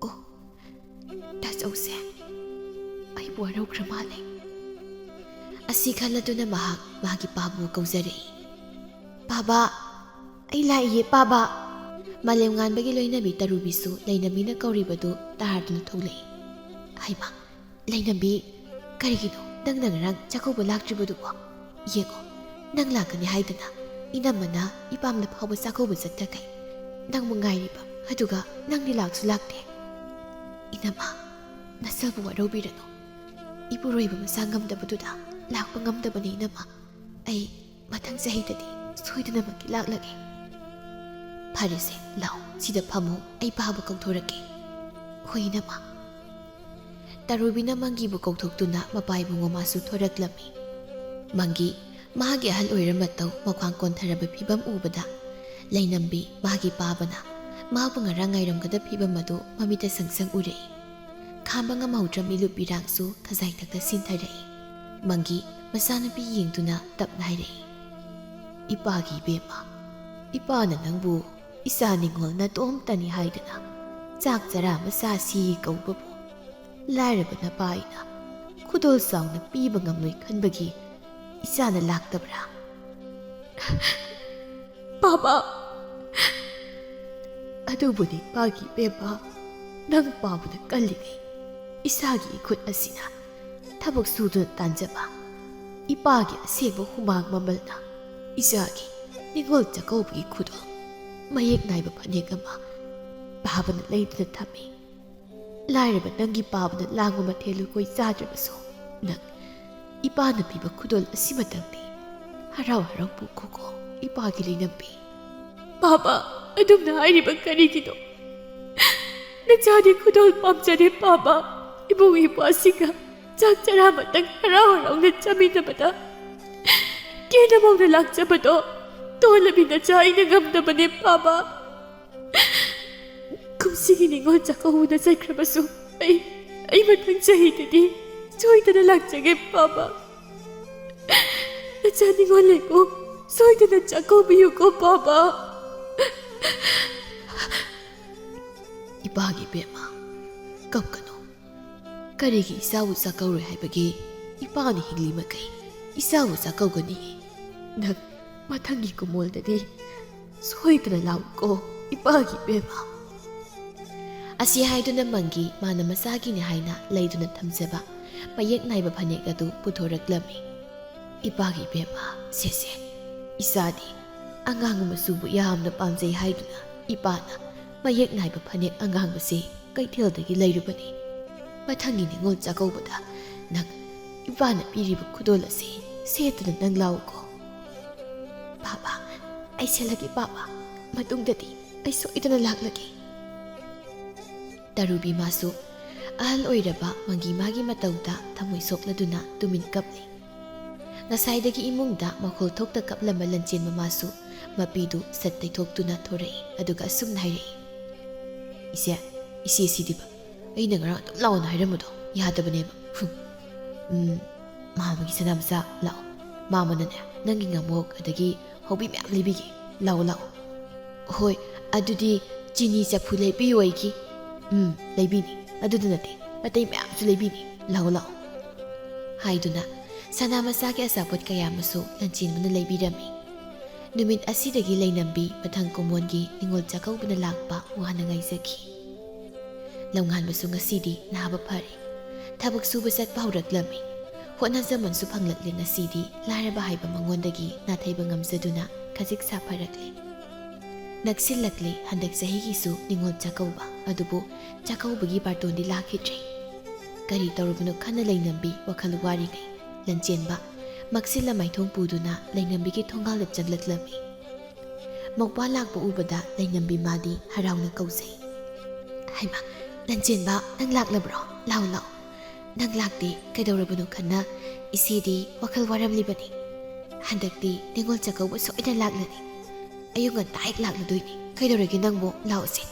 "ꯑꯣ, ꯇꯥꯆꯧꯁꯦ ꯑꯩꯕꯨ ꯋꯥꯔꯧꯈ꯭ꯔ ꯃꯥꯜꯂꯦ꯫" ꯑꯁꯤ ꯈꯜꯂꯗꯨꯅ ꯃꯍꯥꯛ ꯃꯥꯒꯤ ꯄꯥꯕꯨ ꯀꯧꯖꯔꯛꯏ꯫ "ꯄꯥꯕ, ꯑꯩ ꯂꯥꯛꯏꯌꯦ ꯄꯥꯕ꯫" ꯃꯥꯂꯦꯝꯉꯥꯟꯕꯒꯤ ꯂꯣꯏꯅꯕꯤ ꯇꯔꯨꯕꯤꯁꯨ ꯂꯩꯅꯕꯤꯅ ꯀꯧꯔꯤꯕꯗꯨ ꯇꯥꯔꯗꯨꯅ ꯊꯣꯛꯂꯛꯏ꯫ "ꯍꯩꯃꯥ, ꯂꯩꯅꯕꯤ, ꯀꯔꯤꯒꯤꯅꯣ ꯅꯪꯅ ꯉꯔꯥꯡ ꯆꯥꯛꯀꯧꯕ ꯂꯥꯛꯇ꯭ꯔꯤꯕꯗꯨꯕꯣ? ꯌꯦꯡꯉꯣ, ꯅꯪ ꯂꯥꯛꯀꯅꯤ ꯍꯥꯏꯗꯅ ꯏꯅꯝꯃꯅ ꯏꯄꯥꯝꯗ ꯐꯥꯎꯕ ꯆꯥꯛꯀꯧꯕ ꯆꯠꯊꯈꯩ ꯅꯪꯕꯨ ꯉꯥꯏꯔꯤꯕ, ꯑꯗꯨꯒ ꯅꯪꯗꯤ ꯂꯥꯛꯁꯨ ꯂꯥꯛꯇꯦ꯫" "ꯏꯅꯝꯃ, ꯅꯁꯥꯕꯨ ꯋꯥꯔꯧꯕꯤꯔꯅꯨ꯫ ꯏꯄꯨꯔꯣꯏꯕ ꯃꯁꯥ ꯉꯝꯗꯕꯗꯨꯗ ꯂꯥꯛꯄ ꯉꯝꯗꯕꯅꯤ, ꯏꯅꯝꯃ꯫ ꯑꯩ ꯃꯊꯪ ꯆꯍꯤꯗꯗꯤ ꯁꯣꯏꯗꯅꯃꯛꯀꯤ ꯂꯥꯛꯂꯒꯦ꯫" "ꯐꯔꯦꯁꯦ, ꯂꯥꯛꯑꯣ, ꯁꯤꯗ ꯐꯝꯃꯨ, ꯑꯩ ꯄꯥꯕ ꯀꯧꯊꯣꯔꯛꯀꯦ꯫" "ꯍꯣꯏ, ꯏꯅꯝꯃ꯫" ꯇꯔꯨꯕꯤꯅ ꯃꯪꯒꯤꯕꯨ ꯀꯧꯊꯣꯛꯇꯨꯅ ꯃꯄꯥ ꯏꯕꯨꯡꯉꯣ ꯃꯥꯁꯨ ꯊꯣꯔꯛꯂꯝꯃꯤ꯫ ꯃꯪꯒꯤ ꯃꯥꯒꯤ ꯑꯍꯜ ꯑꯣꯏꯔ ꯃꯇꯧ ꯃꯈ꯭ꯋꯥꯡ ꯀꯣꯟꯊꯔꯕ ꯐꯤꯕꯝ ꯎꯕꯗ ꯂꯩꯅꯝꯕꯤ ꯃꯥꯒꯤ ꯄꯥꯕꯅ ꯃꯥꯕꯨ ꯉꯔꯥꯡ ꯉꯥꯏꯔꯝꯒꯗꯕ ꯐꯤꯕꯝ ꯑꯗꯨ ꯃꯃꯤꯠꯇ ꯁꯪꯁꯪ ꯎꯔꯛꯏ꯫ ꯈꯥꯝꯕ ꯉꯝꯍꯧꯗ꯭ꯔ ꯃꯤꯠꯂꯨ ꯄꯤꯔꯥꯡꯁꯨ ꯈꯖꯥꯏꯊꯛꯇ ꯁꯤꯟꯊꯔꯛꯏ꯫ ꯃꯪꯒꯤ ꯃꯆꯥꯅꯨꯄꯤ ꯌꯦꯡꯗꯨꯅ ꯇꯞꯅ ꯍꯥꯏꯔꯛꯏ, "ꯏꯄꯥꯒꯤ ꯏꯕꯦꯝꯃ, ꯏꯄꯥꯅ ꯅꯪꯕꯨ ꯏꯆꯥ ꯅꯤꯡꯉꯣꯜ ꯅꯇꯣꯝꯇꯅꯤ ꯍꯥꯏꯗꯨꯅ ꯆꯥꯛ ꯆꯔꯥ ꯑꯃ ꯆꯥꯁꯤ ꯀꯧꯕꯕꯨ ꯂꯥꯏꯔꯕ ꯅꯄꯥ ꯑꯩꯅ ꯈꯨꯗꯣꯜ ꯆꯥꯎꯅ ꯄꯤꯕ ꯉꯝꯂꯣꯏ ꯈꯟꯕꯒꯤ ꯏꯆꯥꯅ ꯂꯥꯛꯇꯕ꯭ꯔꯥ?" "ꯄꯥꯕ, ꯑꯗꯨꯕꯨꯅꯤ ꯏꯄꯥꯒꯤ ꯏꯕꯦꯝꯃ, ꯅꯪ ꯄꯥꯕꯅ ꯀꯜꯂꯤꯉꯩ ꯏꯁꯥꯒꯤ ꯏꯈꯨꯠ ꯑꯁꯤꯅ ꯊꯕꯛ ꯁꯨꯗꯨꯅ ꯇꯥꯟꯖꯕ ꯏꯄꯥꯒꯤ ꯑꯁꯦꯡꯕ ꯍꯨꯃꯥꯡ ꯃꯃꯜꯅ ꯏꯆꯥꯒꯤ ꯅꯤꯉꯣꯜ ꯆꯥꯛꯀꯧꯕꯒꯤ ꯈꯨꯗꯣꯜ ꯃꯌꯦꯛ ꯅꯥꯏꯕ ꯐꯅꯦꯛ ꯑꯃ ꯄꯥꯕꯅ ꯂꯩꯗꯨꯅ ꯊꯝꯃꯤ꯫ ꯂꯥꯏꯔꯕ ꯅꯪꯒꯤ ꯄꯥꯕꯅ ꯂꯥꯡꯕ ꯃꯊꯦꯜ ꯂꯨꯀꯣꯏ ꯆꯥꯗ꯭ꯔꯕꯁꯨ ꯅꯪ ꯏꯄꯥꯅ ꯄꯤꯕ ꯈꯨꯗꯣꯜ ꯑꯁꯤꯃꯇꯪꯗꯤ ꯍꯔꯥꯎ ꯍꯔꯥꯎ ꯄꯨꯈꯣꯀꯣ ꯏꯄꯥꯒꯤ ꯂꯩꯅꯝꯕꯤ꯫" "ꯄꯥꯕ, ꯑꯗꯨꯝꯅ ꯍꯥꯏꯔꯤꯕ ꯀꯔꯤꯒꯤꯅꯣ? ꯅꯆꯥꯗꯤ ꯈꯨꯗꯣꯜ ꯄꯥꯝꯖꯗꯦ ꯄꯥꯕ꯫ ꯏꯕꯨꯡ ꯏꯄ꯭ꯋꯥꯁꯤꯡꯒ ꯆꯥꯛ ꯆꯔꯥ ꯑꯃꯇꯪ ꯍꯔꯥꯎ ꯍꯔꯥꯎꯅ ꯆꯥꯃꯤꯟꯅꯕꯗ ꯀꯦꯅ ꯃꯧꯅ ꯂꯥꯛꯆꯕꯗꯣ ꯇꯣꯜꯂꯕꯤ ꯅꯆꯥ ꯑꯩꯅ ꯉꯝꯗꯕꯅꯦ ꯄꯥꯕ꯫ ꯀꯨꯝꯁꯤꯒꯤ ꯅꯤꯉꯣꯜ ꯆꯥꯛꯀꯧꯕꯗ ꯆꯠꯈ꯭ꯔꯕꯁꯨ ꯑꯩ, ꯑꯩ ꯃꯊꯪ ꯆꯍꯤꯗꯗꯤ ꯁꯣꯏꯗꯅ ꯂꯥꯛꯆꯒꯦ ꯄꯥꯕ꯫ ꯅꯆꯥ ꯅꯤꯉꯣꯜ ꯂꯩꯕꯨ ꯁꯣꯏꯗꯅ ꯆꯥꯛꯀꯧꯕꯤꯌꯨꯀꯣ ꯄꯥꯕ꯫" "ꯏꯄꯥꯒꯤ ꯏꯕꯦꯝꯃ, ꯀꯞꯀꯅꯨ꯫ ꯀꯔꯤꯒꯤ ꯏꯆꯥꯕꯨ ꯆꯥꯛꯀꯧꯔꯣꯏ ꯍꯥꯏꯕꯒꯦ? ꯏꯄꯥꯅ ꯍꯤꯡꯂꯤ ꯃꯈꯩ ꯏꯆꯥꯕꯨ ꯆꯥꯛꯀꯧꯒꯅꯤ꯫ ꯅꯪ ꯃꯊꯪꯒꯤ ꯀꯨꯃꯣꯜꯗꯗꯤ ꯁꯣꯏꯗꯅ ꯂꯥꯛꯎꯀꯣ ꯏꯄꯥꯒꯤ ꯏꯕꯦꯝꯃ꯫" ꯑꯁꯤ ꯍꯥꯏꯗꯨꯅ ꯃꯪꯒꯤ ꯃꯥꯅ ꯃꯆꯥꯒꯤꯅꯤ ꯍꯥꯏꯅ ꯂꯩꯗꯨꯅ ꯊꯝꯖꯕ ꯃꯌꯦꯛ ꯅꯥꯏꯕ ꯐꯅꯦꯛ ꯑꯗꯨ ꯄꯨꯊꯣꯔꯛꯂꯝꯃꯤ꯫ "ꯏꯄꯥꯒꯤ ꯏꯕꯦꯝꯃ, ꯁꯦꯁꯦ, ꯏꯆꯥꯗꯤ ꯑꯉꯥꯡꯕ ꯃꯆꯨꯕꯨ ꯌꯥꯝꯅ ꯄꯥꯝꯖꯩ" ꯍꯥꯏꯗꯨꯅ ꯏꯄꯥꯅ ꯃꯌꯦꯛ ꯅꯥꯏꯕ ꯐꯅꯦꯛ ꯑꯉꯥꯡꯕꯁꯤ ꯀꯩꯊꯦꯜꯗꯒꯤ ꯂꯩꯔꯨꯕꯅꯤ꯫ ꯃꯊꯪꯒꯤ ꯅꯤꯉꯣꯜ ꯆꯥꯛꯀꯧꯕꯗ ꯅꯪ ꯏꯄꯥꯅ ꯄꯤꯔꯤꯕ ꯈꯨꯗꯣꯜ ꯑꯁꯤ ꯁꯦꯠꯇꯨꯅ ꯅꯪ ꯂꯥꯛꯎꯀꯣ꯫ ꯄꯥꯕ, ꯑꯩ ꯁꯦꯠꯂꯒꯦ ꯄꯥꯕ꯫ ꯃꯇꯨꯡꯗꯗꯤ ꯑꯩ ꯁꯣꯏꯗꯅ ꯂꯥꯛꯂꯒꯦ꯫ ꯇꯔꯨꯕꯤ ꯃꯥꯁꯨ ꯑꯍꯜ ꯑꯣꯏꯔꯕ ꯃꯪꯒꯤ ꯃꯥꯒꯤ ꯃꯇꯧꯗ ꯊꯃꯣꯏ ꯁꯣꯛꯂꯗꯨꯅ ꯇꯨꯃꯤꯟ ꯀꯞꯂꯤ꯫ ꯉꯁꯥꯏꯗꯒꯤ ꯏꯃꯨꯡꯗ ꯃꯈꯣꯜ ꯊꯣꯛꯇ ꯀꯞꯂꯝꯕ ꯂꯟꯆꯦꯟꯕ ꯃꯥꯁꯨ ꯃꯄꯤꯗꯨ ꯁꯠ ꯇꯩꯊꯣꯛꯇꯨꯅ ꯊꯣꯔꯛꯏ, ꯑꯗꯨꯒ ꯑꯁꯨꯝꯅ ꯍꯥꯏꯔꯛꯏ, "ꯏꯆꯦ, ꯏꯆꯦ ꯁꯤꯗꯤꯕ, ꯑꯩꯅ ꯉꯔꯥꯡ ꯑꯗꯨꯝ ꯂꯥꯛꯑꯣꯅ ꯍꯥꯏꯔꯝꯕꯗꯣ ꯌꯥꯗꯕꯅꯦꯕ꯫ ꯍꯨꯝ꯫ ꯎꯝ, ꯃꯥꯃꯒꯤ ꯁꯅꯥꯃꯆꯥ, ꯂꯥꯛꯑꯣ꯫ ꯃꯥꯃꯅꯅꯦ, ꯅꯪꯒꯤ ꯉꯥꯃꯣꯛ ꯑꯗꯒꯤ ꯍꯧꯕꯤ ꯃꯌꯥꯝ ꯂꯩꯕꯤꯒꯦ꯫ ꯂꯥꯛꯑꯣ, ꯂꯥꯛꯑꯣ꯫ ꯍꯣꯏ, ꯑꯗꯨꯗꯤ ꯆꯤꯅꯤ ꯆꯐꯨ ꯂꯩꯕꯤꯌꯨ ꯑꯩꯒꯤ꯫ ꯎꯝ, ꯂꯩꯕꯤꯅꯤ꯫ ꯑꯗꯨꯗ ꯅꯠꯇꯦ, ꯑꯇꯩ ꯃꯌꯥꯝꯁꯨ ꯂꯩꯕꯤꯅꯤ꯫ ꯂꯥꯛꯑꯣ, ꯂꯥꯛꯑꯣ," ꯍꯥꯏꯗꯨꯅ ꯁꯅꯥꯃꯆꯥꯒꯤ ꯑꯆꯥꯄꯣꯠ ꯀꯌꯥ ꯑꯃꯁꯨ ꯂꯟꯆꯦꯟꯕꯅ ꯂꯩꯕꯤꯔꯝꯃꯤ꯫ ꯅꯨꯃꯤꯠ ꯑꯁꯤꯗꯒꯤ ꯂꯩꯅꯝꯕꯤ ꯃꯊꯪ ꯀꯨꯝꯑꯣꯟꯒꯤ ꯅꯤꯉꯣꯜ ꯆꯥꯛꯀꯧꯕꯅ ꯂꯥꯛꯄ ꯋꯥꯅ ꯉꯥꯏꯖꯈꯤ꯫ ꯂꯝꯉꯥꯟꯕꯁꯨ ꯉꯁꯤꯗꯤ ꯅꯥꯕ ꯐꯔꯦ꯫ ꯊꯕꯛ ꯁꯨꯕ ꯆꯠꯄ ꯍꯧꯔꯛꯂꯝꯃꯤ꯫ ꯍꯣꯠꯅꯖꯃꯟꯁꯨ ꯐꯪꯂꯛꯂꯦ ꯉꯁꯤꯗꯤ, ꯂꯥꯏꯔꯕ ꯍꯥꯏꯕ ꯃꯉꯣꯟꯗꯒꯤ ꯅꯥꯊꯩꯕ ꯉꯝꯖꯗꯨꯅ ꯈꯖꯤꯛ ꯁꯥꯐꯔꯛꯂꯦ꯫ ꯅꯛꯁꯤꯜꯂꯛꯂꯦ ꯍꯟꯗꯛ ꯆꯍꯤꯒꯤꯁꯨ ꯅꯤꯉꯣꯜ ꯆꯥꯛꯀꯧꯕ, ꯑꯗꯨꯕꯨ ꯆꯥꯛꯀꯧꯕꯒꯤ ꯕꯥꯔꯇꯣꯟꯗꯤ ꯂꯥꯛꯈꯤꯗ꯭ꯔꯦ꯫ ꯀꯔꯤ ꯇꯧꯔꯕꯅꯣ ꯈꯟꯅ ꯂꯩꯅꯝꯕꯤ ꯋꯥꯈꯜ ꯋꯥꯔꯤꯉꯩ, ꯂꯟꯆꯦꯟꯕ ꯃꯛꯁꯤꯜꯂ ꯃꯥꯏꯊꯣꯡ ꯄꯨꯗꯨꯅ ꯂꯩꯅꯝꯕꯤꯒꯤ ꯊꯣꯡꯒꯥꯜꯗ ꯆꯪꯂꯛꯂꯝꯃꯤ꯫ ꯃꯧꯄ꯭ꯋꯥ ꯂꯥꯛꯄ ꯎꯕꯗ ꯂꯩꯅꯝꯕꯤ ꯃꯥꯗꯤ ꯍꯔꯥꯎꯅ ꯀꯧꯖꯩ꯫ "ꯍꯩꯃꯥ, ꯂꯟꯆꯦꯟꯕ, ꯅꯪ ꯂꯥꯛꯂꯕ꯭ꯔꯣ? ꯂꯥꯛꯑꯣ, ꯂꯥꯛꯑꯣ꯫ ꯅꯪ ꯂꯥꯛꯇꯦ ꯀꯩꯗꯧꯔꯕꯅꯣ ꯈꯟꯅ ꯏꯆꯦꯗꯤ ꯋꯥꯈꯜ ꯋꯥꯔꯝꯂꯤꯕꯅꯤ꯫ ꯍꯟꯗꯛꯇꯤ ꯅꯤꯉꯣꯜ ꯆꯥꯛꯀꯧꯕ ꯁꯣꯏꯗꯅ ꯂꯥꯛꯂꯅꯤ꯫ ꯑꯌꯨꯛ ꯉꯟꯇꯥ ꯍꯦꯛ ꯂꯥꯛꯂꯗꯣꯏꯅꯤ꯫ ꯀꯩꯗꯧꯔꯒꯦ ꯅꯪꯕꯨ? ꯂꯥꯛꯑꯣꯁꯦ꯫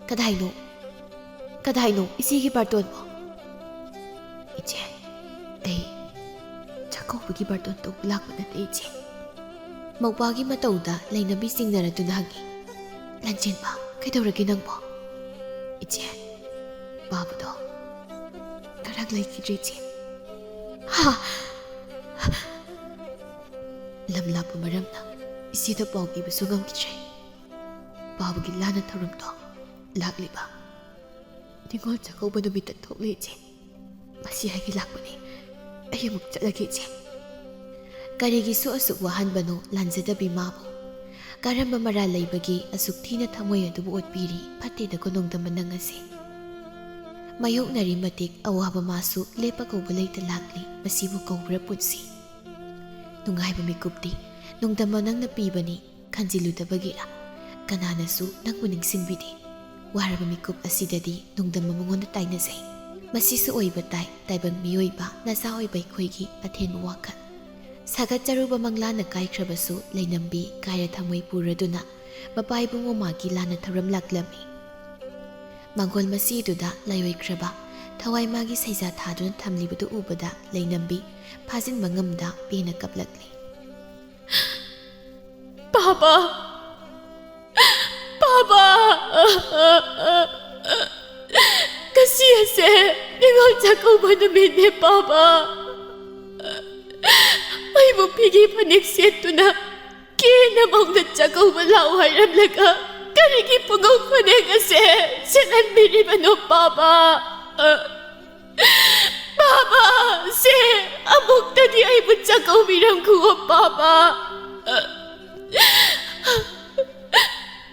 ꯀꯗꯥꯏꯅꯣ? ꯀꯗꯥꯏꯅꯣ ꯏꯆꯦꯒꯤ ꯕꯥꯔꯇꯣꯟꯕꯣ?" "ꯏꯆꯦ, ꯑꯩ ꯆꯥꯛꯀꯧꯕꯒꯤ ꯕꯥꯔꯇꯣꯟ ꯇꯧꯕ ꯂꯥꯛꯄ ꯅꯠꯇꯦ, ꯏꯆꯦ꯫" ꯃꯧꯄ꯭ꯋꯥꯒꯤ ꯃꯇꯧꯗ ꯂꯩꯅꯝꯕꯤ ꯆꯤꯡꯅꯔꯗꯨꯅ ꯍꯪꯉꯤ꯫ "ꯂꯟꯆꯦꯟꯕ, ꯀꯩꯗꯧꯔꯒꯦ ꯅꯪꯕꯣ?" "ꯏꯆꯦ, ꯄꯥꯕꯗꯣ ꯉꯔꯥꯡ ꯂꯩꯈꯤꯗ꯭ꯔꯦ, ꯏꯆꯦ꯫" "ꯍꯥ?" "ꯂꯝ ꯂꯥꯞꯄ ꯃꯔꯝꯅ ꯏꯆꯦꯗ ꯄꯥꯎ ꯄꯤꯕꯁꯨ ꯉꯝꯈꯤꯗ꯭ꯔꯦ꯫ ꯄꯥꯕꯒꯤ ꯂꯥꯟꯅ ꯊꯧꯔꯝꯗꯣ ꯂꯥꯛꯂꯤꯕ ꯅꯤꯉꯣꯜ ꯆꯥꯛꯀꯧꯕ ꯅꯨꯃꯤꯠꯇ ꯊꯣꯛꯂꯦ, ꯏꯆꯦ꯫ ꯃꯁꯤ ꯍꯥꯏꯒꯦ ꯂꯥꯛꯄꯅꯦ꯫ ꯑꯩ ꯑꯃꯨꯛ ꯆꯠꯂꯒꯦ, ꯏꯆꯦ꯫" ꯀꯔꯤꯒꯤꯁꯨ ꯑꯁꯨꯛ ꯋꯥꯍꯟꯕꯅꯣ ꯂꯥꯟꯖꯗꯕꯤ ꯃꯥꯕꯨ? ꯀꯔꯝꯕ ꯃꯔꯥꯜ ꯂꯩꯕꯒꯤ ꯑꯁꯨꯛ ꯊꯤꯅ ꯊꯃꯣꯏ ꯑꯗꯨꯕꯨ ꯑꯣꯠꯄꯤꯔꯤ ꯐꯠꯇꯦꯗꯀꯣ ꯅꯣꯡꯗꯝꯕ ꯅꯪ ꯑꯁꯤ? ꯃꯥꯌꯣꯛꯅꯔꯤ ꯃꯇꯤꯛ ꯑꯋꯥꯕ ꯃꯥꯁꯨ ꯂꯦꯞꯄ ꯀꯧꯕ ꯂꯩꯇ ꯂꯥꯛꯂꯤ꯫ ꯃꯁꯤꯕꯨ ꯀꯧꯕ꯭ꯔꯥ ꯄꯨꯟꯁꯤ? ꯅꯨꯡꯉꯥꯏꯕ ꯃꯤꯀꯨꯞꯇꯤ ꯅꯣꯡꯗꯝꯕ ꯅꯪꯅ ꯄꯤꯕꯅꯤ꯫ ꯈꯟꯖꯤꯜꯂꯨꯗꯕꯒꯤꯔ ꯀꯅꯥꯅꯁꯨ ꯅꯪꯕꯨ ꯅꯤꯡꯁꯤꯡꯕꯤꯗꯦ꯫ ꯋꯥꯔꯕ ꯃꯤꯀꯨꯞ ꯑꯁꯤꯗꯗꯤ ꯅꯣꯡꯗꯝꯕ ꯃꯉꯣꯟꯗ ꯇꯥꯏꯅꯖꯩ꯫ ꯃꯁꯤꯁꯨ ꯑꯣꯏꯕ ꯇꯥꯏ ꯇꯥꯏꯕꯪ ꯃꯤꯑꯣꯏꯕ ꯅꯆꯥ ꯑꯣꯏꯕ ꯑꯩꯈꯣꯏꯒꯤ ꯑꯊꯦꯟꯕ ꯋꯥꯈꯜ꯫ ꯁꯥꯒꯠꯆꯔꯨꯕ ꯃꯪꯂꯥꯟꯅ ꯀꯥꯏꯈ꯭ꯔꯕꯁꯨ ꯂꯩꯅꯝꯕꯤ ꯀꯥꯏꯔ ꯊꯃꯣꯏ ꯄꯨꯔꯗꯨꯅ ꯃꯄꯥ ꯏꯕꯨꯡꯉꯣ ꯃꯥꯒꯤ ꯂꯥꯟꯅ ꯊꯧꯔꯝ ꯂꯥꯛꯂꯝꯃꯤ꯫ ꯃꯥꯡꯒꯣꯜ ꯃꯁꯤꯗꯨꯗ ꯂꯥꯏꯑꯣꯏꯈ꯭ꯔꯕ ꯊꯋꯥꯏ ꯃꯥꯒꯤ ꯁꯩꯖꯥ ꯊꯥꯗꯨꯅ ꯊꯝꯂꯤꯕꯗꯨ ꯎꯕꯗ ꯂꯩꯅꯝꯕꯤ ꯐꯥꯖꯤꯟꯕ ꯉꯝꯗ ꯄꯦꯟꯅ ꯀꯞꯂꯛꯂꯤ꯫ ꯄꯥꯕ! ꯄꯥꯕ! ꯉꯁꯤ ꯑꯁꯦ ꯅꯤꯉꯣꯜ ꯆꯥꯛꯀꯧꯕ ꯅꯨꯃꯤꯠꯅꯦ ꯄꯥꯕ꯫ ꯑꯩꯕꯨ ꯐꯤꯒꯤ ꯐꯅꯦꯛ ꯁꯦꯠꯇꯨꯅ ꯀꯦꯅ ꯃꯧꯅ ꯆꯥꯛꯀꯧꯕ ꯂꯥꯛꯎ ꯍꯥꯏꯔꯝꯂꯒ ꯀꯔꯤꯒꯤ ꯄꯨꯉꯧ ꯐꯅꯦꯛ ꯑꯁꯦ ꯁꯦꯠꯍꯟꯕꯤꯔꯤꯕꯅꯣ ꯄꯥꯕ? ꯄꯥꯕ, ꯁꯦ ꯑꯃꯨꯛꯇꯗꯤ ꯑꯩꯕꯨ ꯆꯥꯛꯀꯧꯕꯤꯔꯝꯈꯨꯑꯣ ꯄꯥꯕ꯫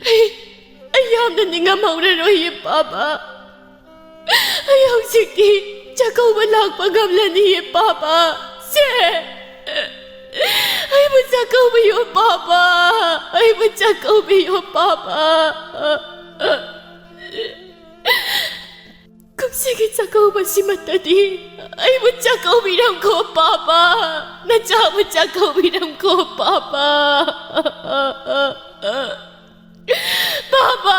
ꯑꯩ, ꯑꯩ ꯌꯥꯝꯅ ꯅꯤꯡꯉꯝꯍꯧꯔꯔꯣꯏꯌꯦ ꯄꯥꯕ꯫ ꯑꯩ ꯍꯧꯖꯤꯛꯇꯤ ꯆꯥꯛꯀꯧꯕ ꯂꯥꯛꯄ ꯉꯝꯂꯅꯤꯌꯦ ꯄꯥꯕ꯫ ꯁꯦ, ꯑꯩꯕꯨ ꯆꯥꯛꯀꯧꯕꯤꯌꯨ ꯄꯥꯕ, ꯑꯩꯕꯨ ꯆꯥꯛꯀꯧꯕꯤꯌꯨ ꯄꯥꯕ꯫ ꯀꯨꯝꯁꯤꯒꯤ ꯆꯥꯛꯀꯧꯕꯁꯤꯃꯠꯇꯗꯤ ꯑꯩꯕꯨ ꯆꯥꯛꯀꯧꯕꯤꯔꯝꯈꯣ ꯄꯥꯕ, ꯅꯆꯥꯕꯨ ꯆꯥꯛꯀꯧꯕꯤꯔꯝꯈꯣ ꯄꯥꯕ꯫ ꯄꯥꯕ!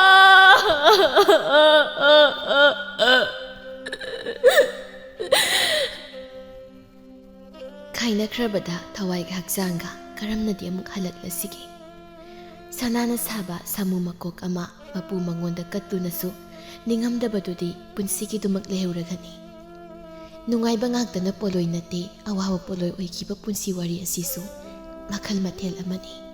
ꯈꯥꯏꯅꯈ꯭ꯔꯕꯗ ꯊꯋꯥꯏꯒ ꯍꯛꯆꯥꯡꯒ ꯀꯔꯝꯅꯗꯤ ꯑꯃꯨꯛ ꯍꯜꯂꯛꯂꯁꯤꯒꯦ? ꯁꯅꯥꯅ ꯁꯥꯕ ꯁꯥꯃꯨ ꯃꯀꯣꯛ ꯑꯃ ꯃꯄꯨ ꯃꯉꯣꯟꯗ ꯀꯠꯇꯨꯅꯁꯨ ꯅꯤꯡꯉꯝꯗꯕꯗꯨꯗꯤ ꯄꯨꯟꯁꯤꯒꯤꯗꯨꯃꯛ ꯂꯩꯍꯧꯔꯒꯅꯤ꯫ ꯅꯨꯡꯉꯥꯏꯕ ꯉꯥꯛꯇꯅ ꯄꯣꯠꯂꯣꯏ ꯅꯠꯇꯦ, ꯑꯋꯥꯕ ꯄꯣꯠꯂꯣꯏ ꯑꯣꯏꯈꯤꯕ ꯄꯨꯟꯁꯤ ꯋꯥꯔꯤ ꯑꯁꯤꯁꯨ ꯃꯈꯜ ꯃꯊꯦꯜ ꯑꯃꯅꯤ꯫